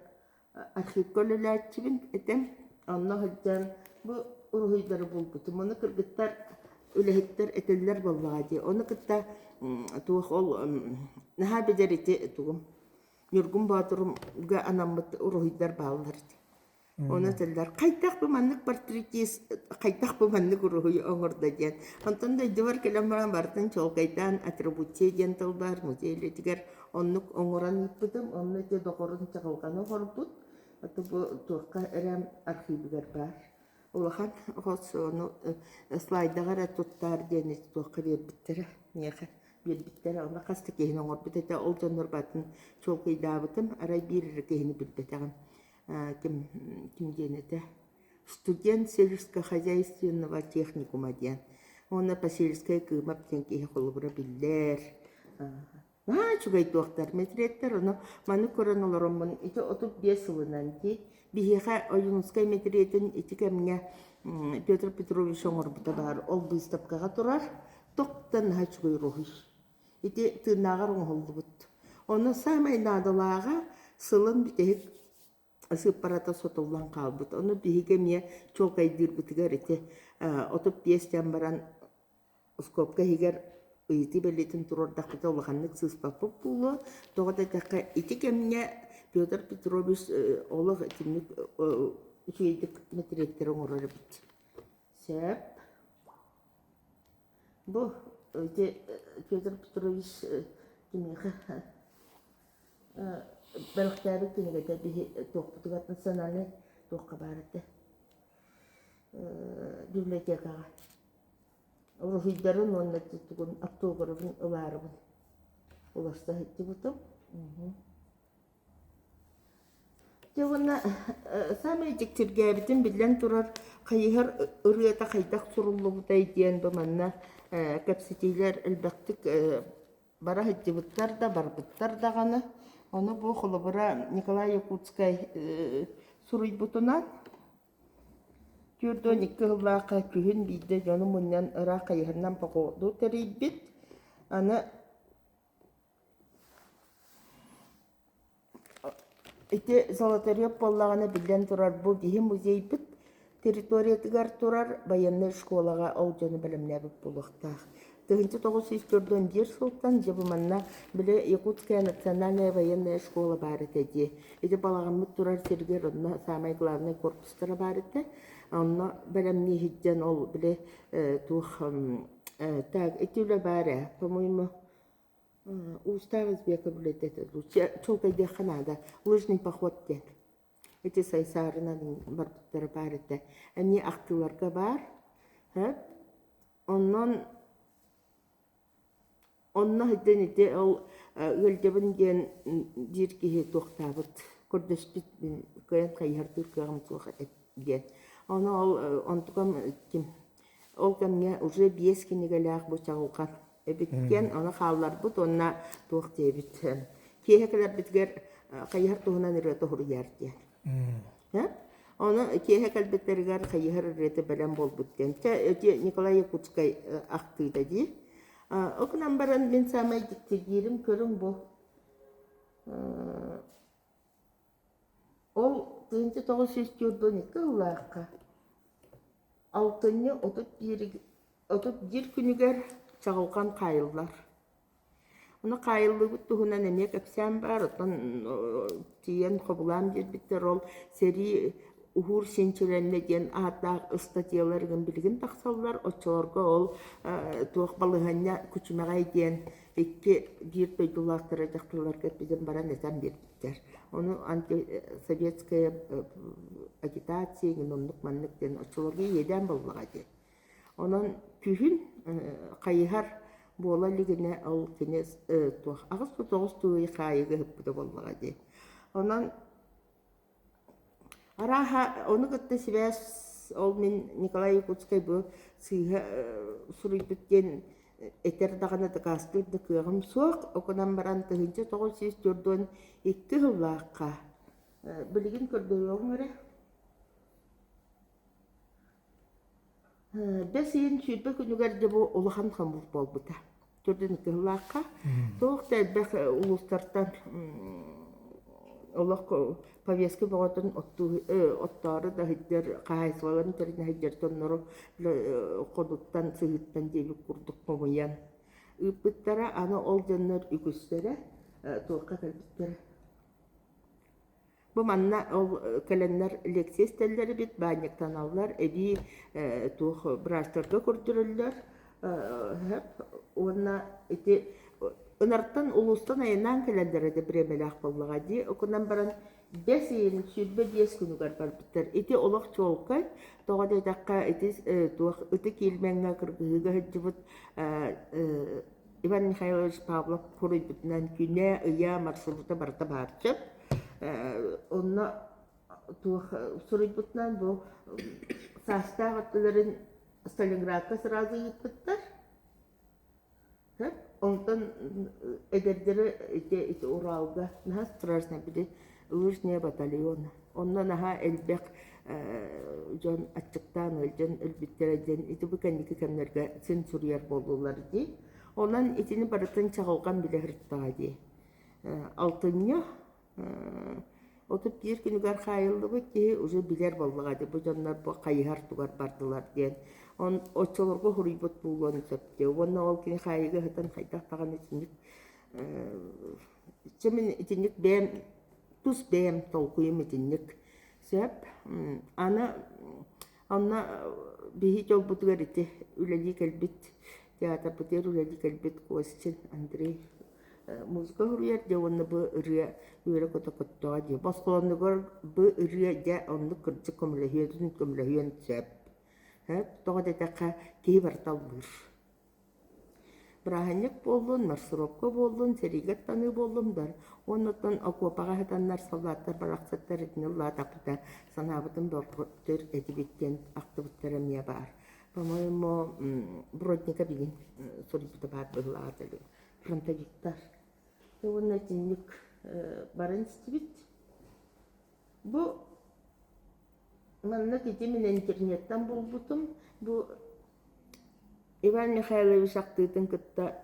архивка үлэлээччибин этим. Онно сылдьан бу уруһуйдары булбутум. Ону кыргыттар үлэһиттэр этэллэр буоллаҕа дии. Ону кытта туох ол наһаа билэр ити тугум Ньургун Боотурумга анаммыт уруһуйдар бааллар ити. Ону этэллэр, хайдах бу маннык портретист, хайдах бу маннык уруһуй оҥордо диэн. Онтон дойдубар кэлэн баран барытын чуолкайдаан атрибуция диэн тыл баар музей үлэтигэр оннук оҥорон ыыппытым. Онно ити доҕорун чаҕылҕаны оҥорбут. Аты бу туохха эрэ архивыгар баар. Улахан хос ону слайдаҕа эрэ туттаар диэн туохха биэрбиттэрэ миэхэ биэрбиттэрэ. Онно хас да киһини оҥорбут этэ. Ол дьоннор барытын чуолкайдаабытым. Арай биир эрэ киһини билбэтэҕим. Ким, ким диэн этэ студент сельскохозяйственного техникума диэн уонна Посельская Кыымап диэн киһи холобура биллэр. Наһаа үчүгэй туохтар мэтириэттэр ону маны көрөн олороммун ити 35 сылынан дии биһиэхэ Ойуунускай мэтириэтин ити кэмҥэ Петр Петрович оҥорбута баар ол быыстапкаҕа турар тохтон наһаа үчүгэй уруһуй Ити тыыннааҕар оҥоһуллубут. Онно саамай наадалааҕа сылын бүтэһик сыыппарата сотуллан хаалбыт. Ону биһиги эмиэ чуолкайдыырбытыгар ити 35 диэн баран скобка иһигэр ыйытыы бэлиэтин туруордахпыта улаханнык сыыспаппыт буолуо. Тоҕо да диэтэххэ ити кэмҥэ Петр Петрович олох итинник үчүгэйдик мэтириэттэри оҥорор эбит. Сөп. Бу ити Петр Петрович киниэхэ бэлэхтээбит кинигэтэ биһи туохпутугар национальнай туохха баар этэ библиотекаҕа уруһуйдарын уонна тугун автографын ылаарыбын уларса сылдьыбытым. Дьэ уонна саамай дьиктиргээбитим биллэн турар хайыһар ырыата хайдах суруллубутай диэн бу манна кэпсэтиилэр элбэхтик бара сылдьыбыттар да барбыттар даҕаны. Ону бу холобура Николай Якутскай суруйбутунан 42 сыллаахха күһүн биирдэ дьону мунньан ыраах хайыһарынан походу тэрийбит. Аны Ити Золотарев буоллаҕына биллэн турар бу биһи музейбыт территориятыгар турар байыаннай школаҕа ол дьону бэлэмнээбит буолуохтаах. 1941 сылтан дьэ бу манна били Якутская национальная военная школа баар этэ дии. Ити балаҕаммыт турар сиригэр онно самай главный корпустара баар этэ. Онно бэлэмнии сылдьан ол били туох так ити үлэ баар ээ, по-моему Уустаах Избека үлэтэ чуолкайдыахха наада. Лыжный поход диэн. Ити Сайсаарынан барбыттара баар этэ. Эмиэ ахтыыларга баар. Онон онно сылдьан ити ол ыалдьабын диэн диир киһи туохтаабыт көрдөспүт мин кыайан хайыһардыыр кыаҕым суох диэн. Ону ол онтукам ким ол кэмҥэ уже биэс кинигэлээх бу чаҕылҕан эбит диэн ону хаалларбыт уонна туох диэбит киэһэ кэлэрбитигэр хайыһар туһунан ырыа тоһуруйар диэн. Ону киэһэ кэлбиттэригэр хайыһар ырыата бэлэм буолбут диэн. Чэ ити Николай Якутскай ахтыыта дии. Ол гынан баран мин саамай дьиктиргиирим көрүҥ бу. Ол 1942 сыллаахха алтынньы 31 күнүгэр чаҕылҕан хаайыллар. Ону хаайыллыбыт туһунан эмиэ кэпсээн баар, оттон тиийэн хобулаан биэрбиттэр ол сэрии уһуур синчилэннэ диэн ааттаах ыстатыйалар игин билигин тахсаллар. Оччолорго ол туох балаһыанньа күчүмэҕэй диэн икки биир дойдулаахтара дьахталларга эппитин баран этэн биэрбиттэр. Ону антисоветская агитация игин оннук-маннык диэн оччолорго иэдээн буоллаҕа дии. Онон күһүн хайыһар буола илигинэ ол кини туох 89 тыый хаайыыга ыһыппыта буоллаҕа дии. Онон Арааһа, ону кытта сибээс ол мин Николай Якутскай бу сыыһа суруйбут диэн этэр даҕаны дакаастыыр да кыаҕым суох. Ол гынан баран 1942 сыллаахха билигин көрдөрүөҕүҥ эрэ. Бэс ыйын 20 күнүгэр дьэ бу улахан хомуур буолбута. Төрдүн кыһылаахха. Туох да элбэх улуустартан олох повестка бөҕөтүн оттоору да сылдьар, хаһаайыстыбаларын тэринэ сылдьар дьоннору ходуттан, сыһыыттан диэбит курдук хомуйан ыыппыттара. Аны ол дьоннор үгүстэрэ туохха кэлбиттэрэ. Бу манна ол кэлэннэр лекция истэллэр эбит, баанньыктаналлар, эбии туох быраастарга көрдөрөллөр уонна ити ынартан улуустан айаннаан кэлэллэрэ да бириэмэлээх буоллаҕа дии. Окунан баран бэс ыйын 25 күнүгэр барбыттар. Ити олох чуолкай, тоҕо диэтэххэ ити туох Ытык Ильмеҥҥэ кыргыһыыга сылдьыбыт Иван Михайлович Павлов хоруйбутунан күнэ, ыйа, маршрута барыта баарчы. Онно туох суруйбутунан бу саастаах өттүлэрин Сталинградка сразу ыыппыттар. Онтон эдэрдэри ити, ити Уралга наһаа страшно били лыжные батальона. Онно наһаа элбэх дьон аччыктаан ыалдьан өлбүттэрэ диэн ити бу кэнники кэмнэргэ син суруйар буоллулар дии. Онон итини барытын чаҕылҕан билэ сырыттаҕа дии. Алтынньы 31 күнүгэр хаайыллыбыт киһи уже билэр буоллаҕа дии бу дьоннор бу хайыһар тугар бардылар диэн. Он оччолорго суруйбут буолуон сөп дии. Уонна ол кини хаайыыга сытан хайдах даҕаны итинник чэ мин итинник бэйэм тус бэйэм толкуйум итинник сөп. Аны онно биһи дьолбутугар ити үлэлии кэлбит театрбытыгар үлэлии кэлбит Костин Андрей музыка суруйар дьэ уонна бу ырыа үөрэ-көтө көттөҕө дии. Босхолонугар бу ырыа дьэ оннук кырдьык көмөлөһүөн көмөлөһүөн сөп. Тоҕо диэтэххэ киһи барыта ыллыыр. Бырааһынньык буоллун, маршировка буоллун, сэриигэ аттаныы буоллун бар. Уонна оттон окуопаҕа сытаннар саллааттар барахсаттар итини ыллаатахпыта санаабытын бөҕөргөтөр этибит диэн ахтыбыттара эмиэ баар. По-моему, Бродника билин суруйбута баар быһыылаах фронтовиктар. Уонна итинник баран истибит. Бу маннык ити мин интернеттэн булбутум. Бу Иван Михайлович ахтыытын кытта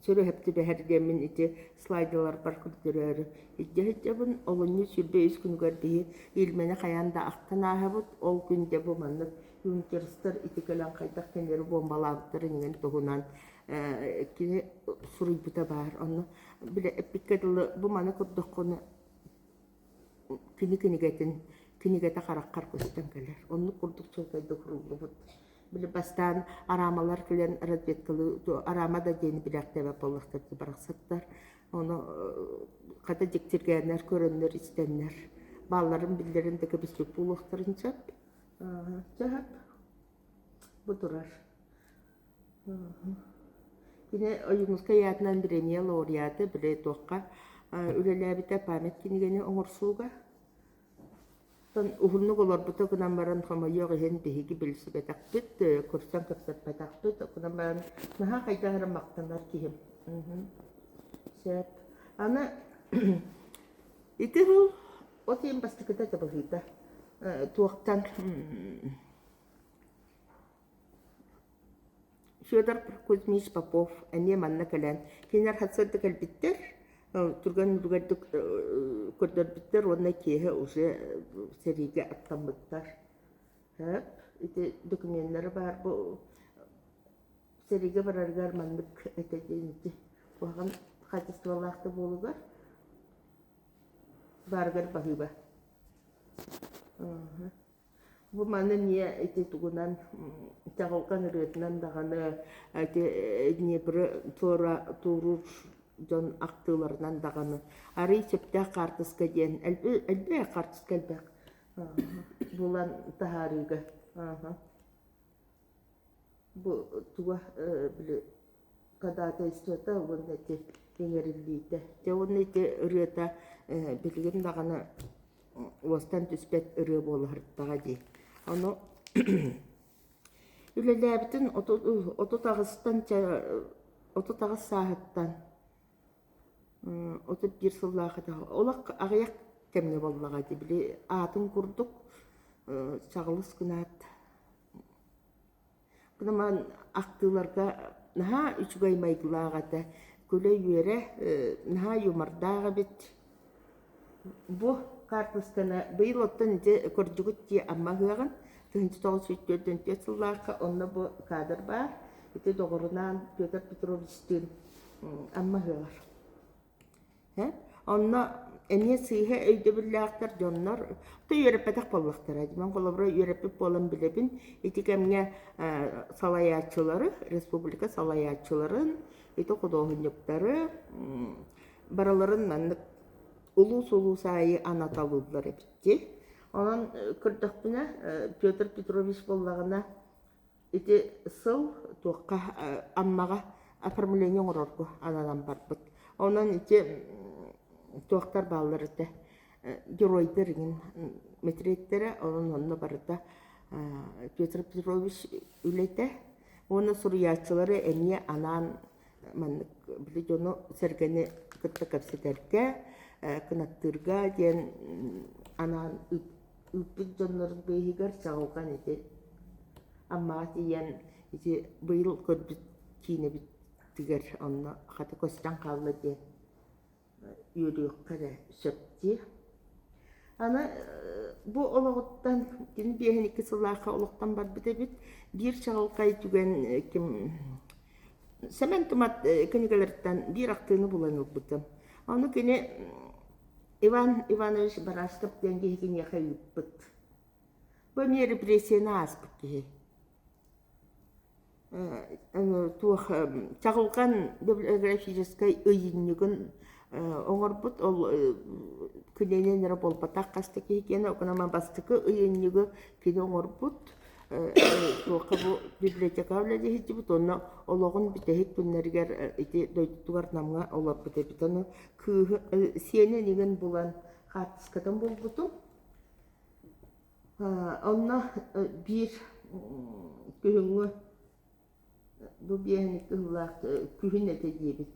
сүрүһэп түбэһэр диэммин ити слайдаларбар көрдөрөөрү илдьэ сылдьабын. Олунньу 23 күнүгэр биһи Ильмени хайаан да ахтан ааһабыт. Ол күн дьэ бу маннык юнкерстар ити кэлэн хайдах кинилэри буомбалаабыттарын иҥэн туһунан кини суруйбута баар. Онно бile эппиккэ дылы бу маны көрдөххүнэ кини кинигэтин кинигэтэ хараххар көстөн кэлэр. Оннук курдук чуолкайдык суруллубут. Били бастаан араамалар кэлэн разведкалыы араама да диэни билээхтээбэт буоллахтар барахсаттар. Ону хата дьиктиргээннэр, көрөннөр, истэннэр баалларын биллэрин да кэбиспит буолуохтарын сөп. Сөп. Бу турар. Кини Ойуунускай аатынан бириэмийэ лауреата, били туохха үлэлээбитэ память кинигэни оҥорсууга. Оттон уһуннук олорбута гынан баран, хомойуох иһин биһиги билсибэтэхпит, көрсөн кэпсэппэтэхпит. Гынан баран наһаа хайдах эрэ махтанар киһим. Сөп. Аны ити сыл от ыйын бастакыта этэ быһыыта. Туохтан Федор Кузьмич Попов эмиэ манна кэлэн, кинилэр сарсыарда кэлбиттэр, түргэн үлүгэрдик көрдөрбүттэр уонна киэһэ уже сэриигэ аттаммыттар. Ити докуменнара баар бу сэриигэ барарыгар маннык этэ диэн ити куһаҕан хаачыстыбалаах да буолугар баарыгар баһыыба. Бу маны эмиэ ити тугунан чаҕылҕан ырыатынан даҕаны ити Днепры туора туоруур дьон ахтыыларынан даҕаны арыый сөптөөх хаартыска диэн элбэх хаартыска элбэх булан таһаарыыга Бу туга били ходатайствота уонна ити иҥэриллиитэ. Дьэ уонна ити ырыата билигин даҕаны уостан түспэт ырыа буола сырыттаҕа дии. Ону үлэлээбитин 38-тан 38 сааһыттан 31 сыллаах этэ. Олох аҕыйах кэмҥэ буоллаҕа дии били аатын курдук чаҕылыс гынаат. Кынаман ахтыыларга наһаа үчүгэй майгылаах этэ. Күлэ-үөрэ, наһаа юмордаах эбит. Бу хаартысканы быйыл оттон ити көрдүгүт дии Амма ыһыаҕын 1944 сыллаахха онно бу кадр баар. Ити доҕорунаан Петр Петровичтыын Амма ыһыаҕар. Онно эмиэ сыыһа өйдөбүллээхтэр дьоннор то үөрэппэтэх буоллахтара. Мин холобура үөрэппит буолан билэбин. Ити кэмҥэ салайааччылары, республика салайааччыларын, ити худуоһунньуктары барыларын маннык улуус-улуус аайы анаталыыллар эбит дии. Онон көрдөхпүнэ, Петр Петрович буоллаҕына Ити сыл туохха Аммаҕа оформление оҥорорго ананан барбыт. Онон ити туохтар бааллар этэ геройдар иҥин мэтириэттэрэ, онон онно барыта Петр Петрович үлэтэ уонна суруйааччылары эмиэ анаан маннык били дьону сэргэни кытта кэпсэтэргэ, кынаттыырга диэн анаан ыыппыт дьоннорун быыһыгар чаҕылҕан ити Аммаҕа тиийэн ити быйыл көрбүт киинэбитигэр онно хата көстөн хаалла диэн үөрүөххэ эрэ сөп дии. Аны бу олоҕуттан кини 52 сыллаахха олохтон барбыт эбит. Биир чаҕылхай түгэн ким Сэмэн Тумат кинигэлэриттэн биир ахтыыны булан ылбытым. Ону кини Иван Иванович Барашков диэн киһи киниэхэ ыыппыт. Бу эмиэ репрессияны ааспыт киһи. Туох чаҕылҕан библиографическай ыйынньыгын оҥорбут ол күнэнэн эрэ буолбатах хас да киһи киэнэ окунама бастакы ыйынньыгы кини оҥорбут туохха бу библиотекаҕа үлэлии сылдьыбыт уонна олоҕун бүтэһик күннэригэр ити дойдутугар Намҥа олорбут эбит ону кыыһы сиэнин игин булан хаартыскатын булбутум Онно биир күһүҥҥү бу биэһин кыһыллаах күһүн этэ диэбит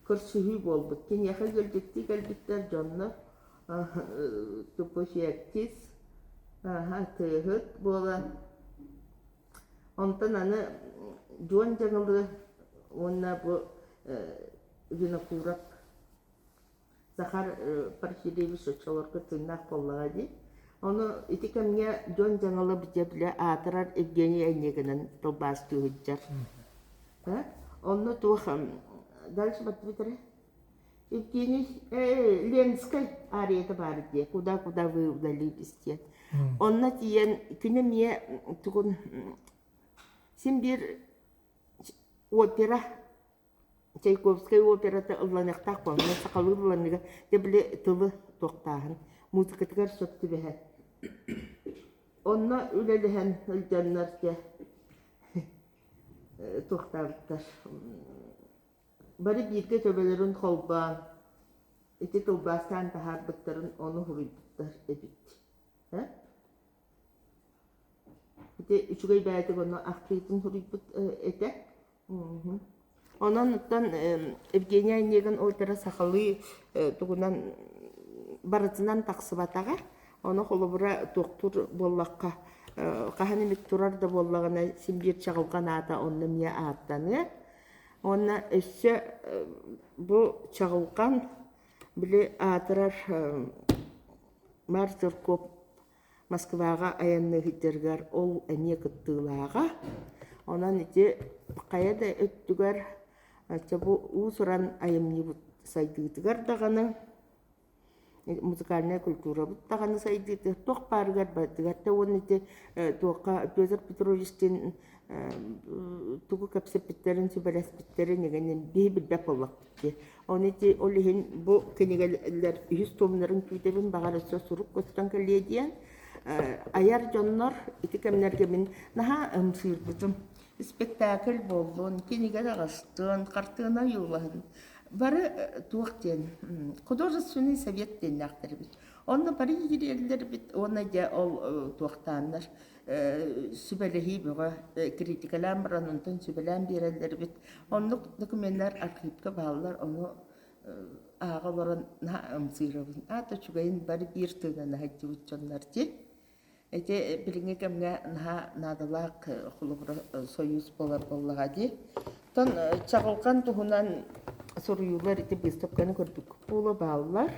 көрсүһүү буолбут. Киниэхэ ыалдьыттыы кэлбиттэр дьоннор тупофиактист, тыаһыт буолан Онтон аны Дьуон Дьаҥылы уонна бу Винокуров Захар Порфирьевич оччолорго тыыннаах буоллаҕа дии. Ону ити кэмҥэ дьон дьаҥала бile аатырар Евгений Онегинын тылбаастыы сылдьар. Онно туох дальше баттыбыт Евгений Ленскэй арията баар дии куда-куда вы удалились диэн. Онно тиийэн күн эмиэ тугун син биир опера Чайковскай операта ылланыахтаах буолла, сахалыы ылланыыга дьэ били тылы туохтааһын музыкатыгар сөп түбэһэр. Онно үлэлэһэн сылдьаннар дьэ туохтаабыттар бары бииргэ төбөлөрүн холбоон ити тылбаастаан таһаарбыттарын ону суруйбуттар эбит. Ити үчүгэй бэйэтик онно ахтыытын суруйбут этэ. Онон оттон Евгений Онегин опера сахалыы тугунан барытынан тахсыбатаҕа. Ону холобура туохтуур буоллахха хаһан эмит турар да буоллаҕына син биир чаҕылҕан аата онно эмиэ ааттаныа. Уонна өссө бу чаҕылҕан били аатырар Марк Жирков Москваҕа айанныы сылдьарыгар ол эмиэ кыттыылааҕа. Онон ити хайа да өттүгэр чэ бу уус-уран айымньыбыт сайдыытыгар даҕаны, музыкальнай культурабыт даҕаны сайдыытыгар туох баарыгар барытыгар да уонна ити туохха Петр Петровичтыын тугу кэпсэппиттэрин, сүбэлэспиттэрин игин биһи билбэт буоллахпыт дии. Ону ити ол иһин бу кинигэлэр үһүс туомнарын күүтэбин, баҕар өссө сурук көстөн кэлиэ диэн. Айар дьоннор ити кэмнэргэ мин наһаа ымсыырбытым. Спектакль буоллун, кинигэ таҕыстын, хартыына ойуулаһын. Бары туох диэн художественный совет диэннээхтэр эбит. Онно бары киириэллэрбит уонна дьэ ол туохтааннар сүбэлэһии бөҕө критикалаан баран онтон сүбэлээн биэрэллэр эбит. Оннук докуменнар архивка бааллар, ону ааҕа олорон наһаа ымсыырабын. Аата үчүгэйин бары биир тыынан аһайдыбыт дьоннор дии. Ити билиҥҥи кэмҥэ наһаа наадалаах холобура сойуус буолар буоллаҕа дии. Оттон чаҕылҕан туһунан суруйуулар ити быыстапканы көрбүккүт буолуо бааллар.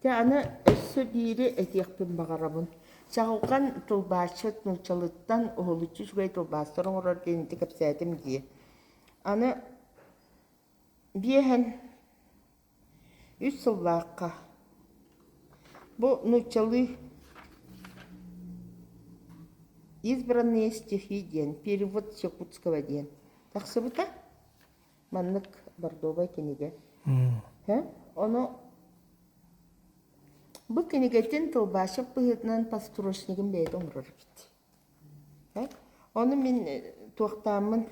Дьэ аны өссө биири этиэхпин баҕарабын. Чаҕылҕан тылбаасчыт нууччалыттан уһулуччу үчүгэй тылбаастар оҥорор диэн ити кэпсээтим дии. Аны биэһэн Үс сыллаахха бу нууччалыы «Избранные стихи» диэн перевод с якутского диэн тахсыбыта. Маннык бордовай кинигэ. Ону бу кинигэтин тылбаасчыт быһыытынан подстрочнигын бэйэтэ оҥорор эбит. Ону мин туохтааммын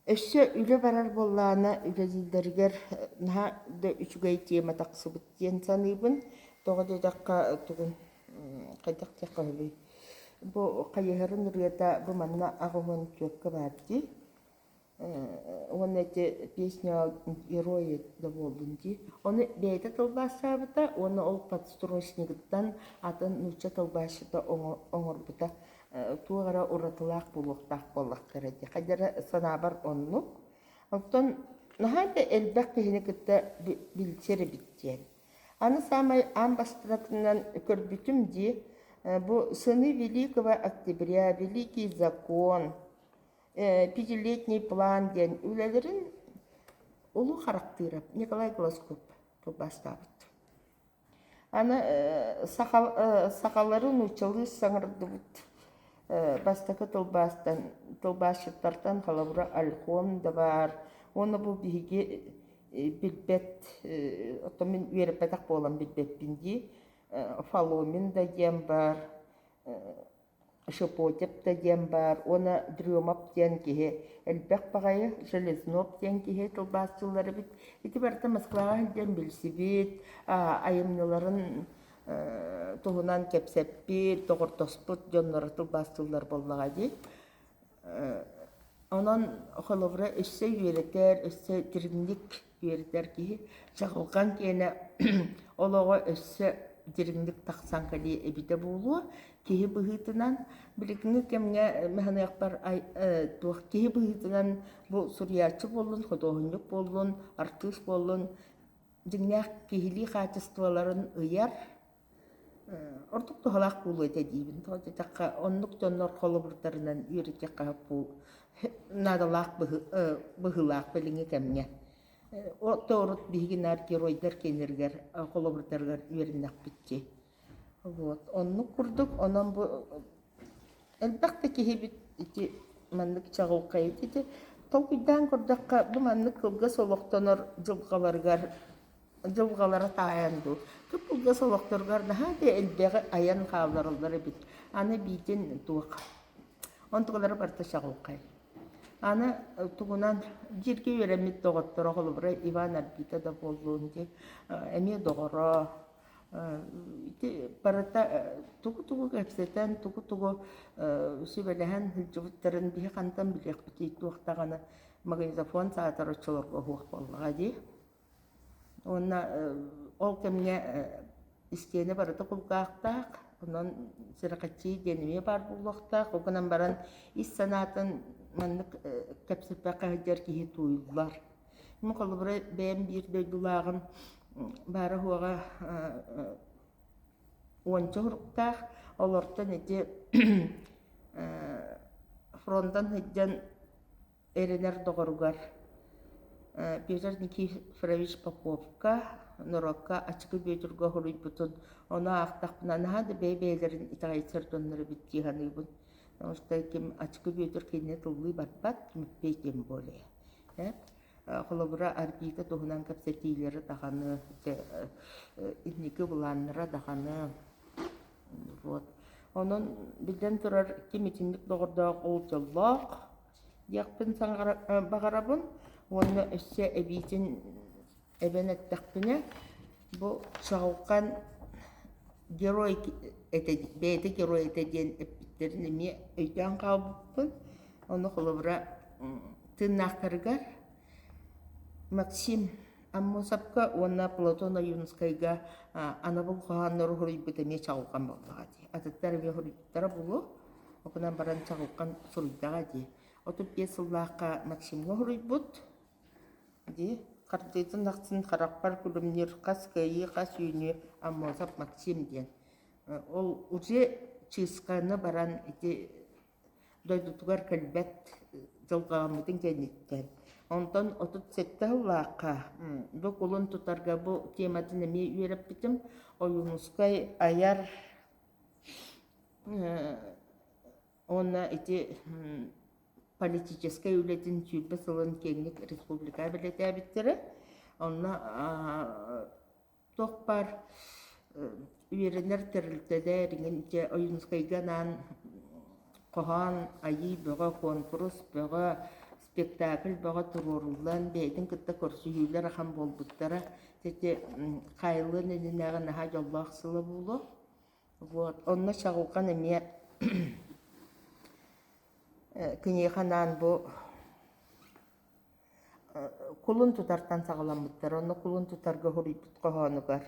Өссө үлэ барар буоллаҕына үлэлииллэригэр наһаа да үчүгэй тиэмэ тахсыбыт диэн саныыбын. Тоҕо диэтэххэ тугун хайдах диэххэ сөбүй бу хайыһарын ырыата бу манна 84-кэ баар дии. Уонна ити песня герои да буоллун дии. Ону бэйэтэ тылбаастаабыта уонна ол подстрочнигыттан атын нуучча тылбаасчыта оҥорбута туох эрэ уратылаах буолуохтаах буоллахтара дии. Хайда эрэ санаабар оннук. Оттон наһаа да элбэх киһини кытта билсэр эбит диэн. Аны саамай аан бастакынан көрбүтүм дии, бу «Сыны Великого Октября», «Великий закон», «Пятилетний план» диэн үлэлэрин улуу харахтыырап Николай Глазков тылбаастаабыт. Аны сахалары нууччалыы саҥардыбыт бастакы тылбаастан тылбаасчыттартан холобура Альхон да баар уонна бу биһиги билбэт оттон мин үөрэппэтэх буолан билбэппин дии Фаломин да диэн баар Шепотев да диэн баар уонна Дрёмов диэн киһи элбэх баҕайы, Железнов диэн киһи тылбаасчыллар эбит. Ити барыта Москваҕа сылдьан билсибит, айымньыларын туһунан кэпсэппит, доҕордоспут дьонноро тылбаастыыллар буоллаҕа дии. Онон холобура өссө үөрэтэр, өссө дириҥник үөрэтэр киһи чаҕылҕан киэнэ олоҕо өссө дириҥник тахсан кэлиэ эбитэ буолуо. Киһи быһыытынан билиҥҥи кэмҥэ маһыныахпар туох киһи быһыытынан бу суруйааччы буоллун, худуоһунньук буоллун, артыыс буоллун дьиҥнээх киһилии хаачыстыбаларын ыйар Ордук туһалаах буолуо этэ диибин. Тоҕо диэтэххэ, оннук дьоннор холобурдарынан үөрэтиэххэ наадалаах быһыылаах билиҥҥи кэмҥэ. Урут биһиги наар геройдар киэннэригэр холобурдарыгар үөрэннэхпит дии. Вот. Оннук курдук, онон бу элбэх да киһибит ити маннык чаҕылхай ити толкуйдаан көрдөххө, бу маннык кылгас олохтонор дьылҕаларыгар дьылҕалара таайан дуу, кып-кылгас олохторугар наһаа да элбэҕи айан хааллараллар эбит. Аны биитин туох онтукалара барыта чаҕылхай. Аны тугунан бииргэ үөрэммит доҕотторо холобура Иван Арбита да буоллун дии эмиэ доҕоро ити барыта тугу-тугу кэпсэтэн, тугу-тугу сүбэлэһэн сылдьыбыттарын биһи хантан билиэхпитий туох даҕаны магнитофон саатар оччолорго уһуох буоллаҕа дии. Уонна ол кэмҥэ истиэнэ барыта кулгаахтаах, онон сүрэхэччии диэн эмиэ баар буолуохтаах. Ол гынан баран ис санаатын маннык кэпсэппэккэ сылдьар киһи тууйуллар. Мин холобура бэйэм биир дойдулааҕым баара-суоҕа уонча уруктаах, олортон ити фронтан сылдьан эрэнэр доҕоругар Петр Никифорович Поповка норуокка Ачыкы Бүөтүргэ хоруйбутун ону аахтахпына наһаа да бэйэ-бэйэлэрин итэҕэйсэр дьоннор эбит дии саныыбын. Потому что ким Ачыкы Бүөтүр кинини тыллыы барбат, Тимофей тем более. Холобура, Арбита туһунан кэпсэтиилэри даҕаны, инники былааннара даҕаны вот. Онон биллэн турар ким итинник доҕордоох ол дьоллоох диэхпин баҕарабын уонна өссө эбиитин эбэн эттэхпинэ бу чаҕылхан герой этэ бэйэтэ герой этэ диэн эппиттэрин эмиэ өйдөөн хаалбыппын ону холобура тыыннаахтарыгар Максим. Аммосовка уонна Платон Ойуунускайга анабыл хоһооннору суруйбут эмиэ чаҕылҕан буоллаҕа дии. Атыттар эмиэ суруйбуттара буолуо. Ол гынан баран чаҕылҕан суруйдаҕа дии. 35 сыллаахха Максимҥа суруйбут дии. Хардыытын ахсын харахпар күлүмнүүр хас кыайыы, хас үүнүү Аммосов Максим диэн. Ол уже чыысканы баран ити дойдутугар кэлбэт дьылҕаламмытын кэнниттэн. Онтон 37 сыллаахха бу кулун тутарга бу тематын эмиэ үөрэппитим. Ойуунускай айар уонна ити политическай үлэтин 20 сылын киэҥник республикаҕа бэлиэтээбиттэрэ. Онно Туох баар үөрэнэр тэрилтэлэр иҥин дьэ Ойуунускайга анаан хоһоон айыы бөҕө, куонкурус бөҕө, спектакль бөҕө туруоруллан бэйэтин кытта көрсүһүүлэр ахан буолбуттара. Ити хаайыллыан иннинээҕи наһаа дьоллоох сыла буолуо. Вот. Онно Чаҕылхан эмиэ киниэхэ анаан бу Кулун тутартан саҕаламмыттар, онно кулун тутарга суруйбут хоһоонугар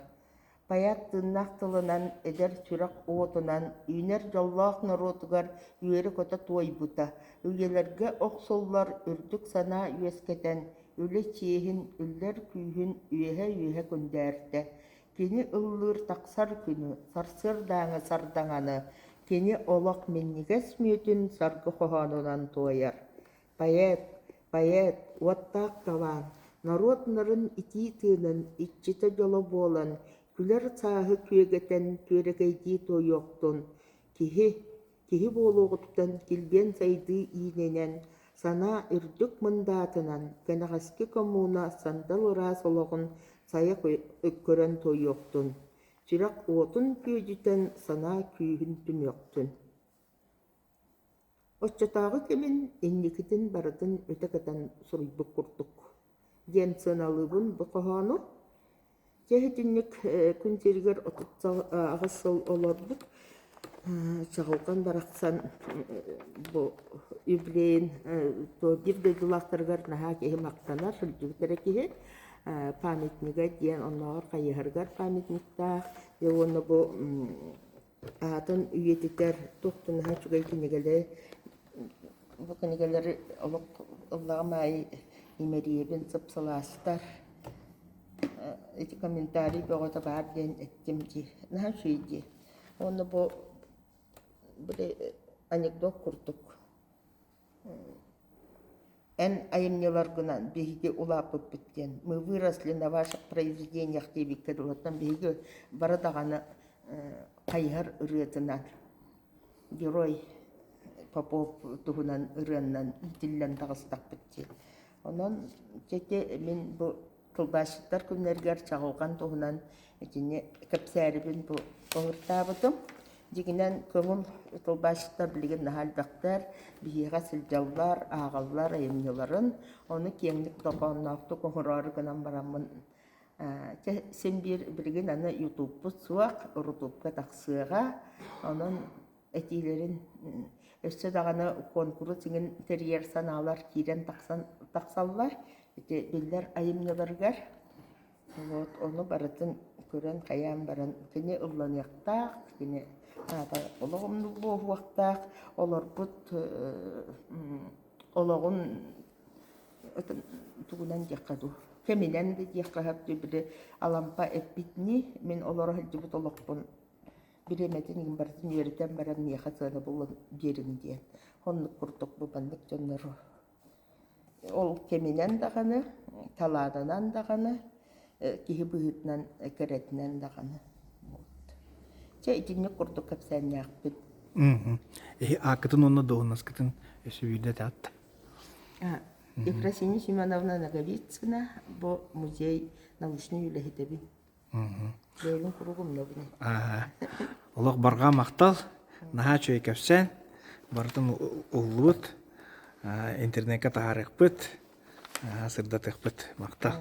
«Поэт тыыннаах тылынан, эдэр сүрэх уотунан үүнэр дьоллоох норуотугар үөрэ-көтө туойбута, үйэлэргэ охсуллар үрдүк санаа үөскэтэн, үлэ чиэһин, үллэр күүһүн үөһэ-үөһэ күндээртэ. Кини ыллыыр тахсар күнү, сарсыардааҥы сардаҥаны, кини олох минньигэс мүөтүн саргы хоһоонунан туойар. Поэт, поэт, уоттаах талаан, норуот нарын итии тыынын иччитэ дьоло буолан, күлэр сааһы күөгэтэн күөрэгэйдии туойуохтун, киһи, киһи буолуоҕуттан килбиэн сайдыы иининэн, санаа үрдүк мындаатынан, кэнэҕэски коммуна сандал ыраас олоҕун сайа көрөн туойуохтун, сүрэх уотун күөдьүтэн санаа күүһүн түмүөхтүн. Оччотооҕу кэмин инникитин барытын өтө кэтэн суруйбут курдук диэн сыаналыыбын бу хоһоону. Дьэ итинник күн сиригэр 38 сыл олорбут Чаҕылҕан барахсан бу юбилейын биир дойдулаахтарыгар наһаа киһи махтанар, сылдьыбыт эрэ киһи памятнига диэн оннооҕор хайыһарыгар памятниктаах уонна бу Аатын үйэтитэр туох да наһаа үчүгэй кинигэлэри бу кинигэлэри олох ыллаҕым аайы имэрийэбин, сып-сылаастар ити комментарий бөҕөтө баар диэн эттим дии, наһаа үчүгэй дии. Уонна бу били анекдот курдук Эн айымньыларгынан биһиги улааппыппыт диэн мы выросли на ваших произведениях диэбиккэ дылыттан биһиги бары даҕаны хайыһар ырыатынан герой Попов туһунан ырыаннан иитиллэн таҕыстахпыт дии. Онон ити мин бу Тылбаасчыттар күннэригэр чаҕылҕан туһунан итини кэпсээрибин бу ыҥыртаабытым. Дьиҥинэн, көҥүл тылбаасчыттар билигин наһаа элбэхтэр, биһиэхэ сылдьаллар, ааҕаллар айымньыларын. Ону киэҥник дорҕоонноохтук оҥороору гынан бараммын, чэ, син биир билигин аны ютубпут суох, рутубка тахсыаҕа. Онон этиилэрин өссө даҕаны куонкурус иҥин тэрийэр санаалар киирэн тахсан тахсаллар. Ити биллэр айымньыларыгар вот ону барытын көрөн хайаан баран кини ылланыахтаах, кини аата олох умнуллуохтаах, олорбут олоҕун тугунан диэххэ дуу, кэминэн да диэххэ сөп били Алампа эппитинии мин олоро сылдьыбыт олохпун бириэмэтин иһин барытын үөрэтэн баран миэхэ сыана булан биэриҥ диэн. Оннук курдук бу маннык дьоннору ол кэминэн даҕаны, талаанынан даҕаны, киһи быһыытынан кэрэтинэн даҕаны. Чэ итинник курдук кэпсээннээхпин. Эһи ааккытын уонна дуоһунаскытын өссө биирдэ этэ Ефросинья Семеновна Ноговицына бу музей научнай үлэһитэбин. Бэйэбин куруук умнабын. Олох барҕа махтал, наһаа үчүгэй кэпсээн, барытын уһуллубут, интернеккэ таһаарыахпыт, сырдатыахпыт. Махтал.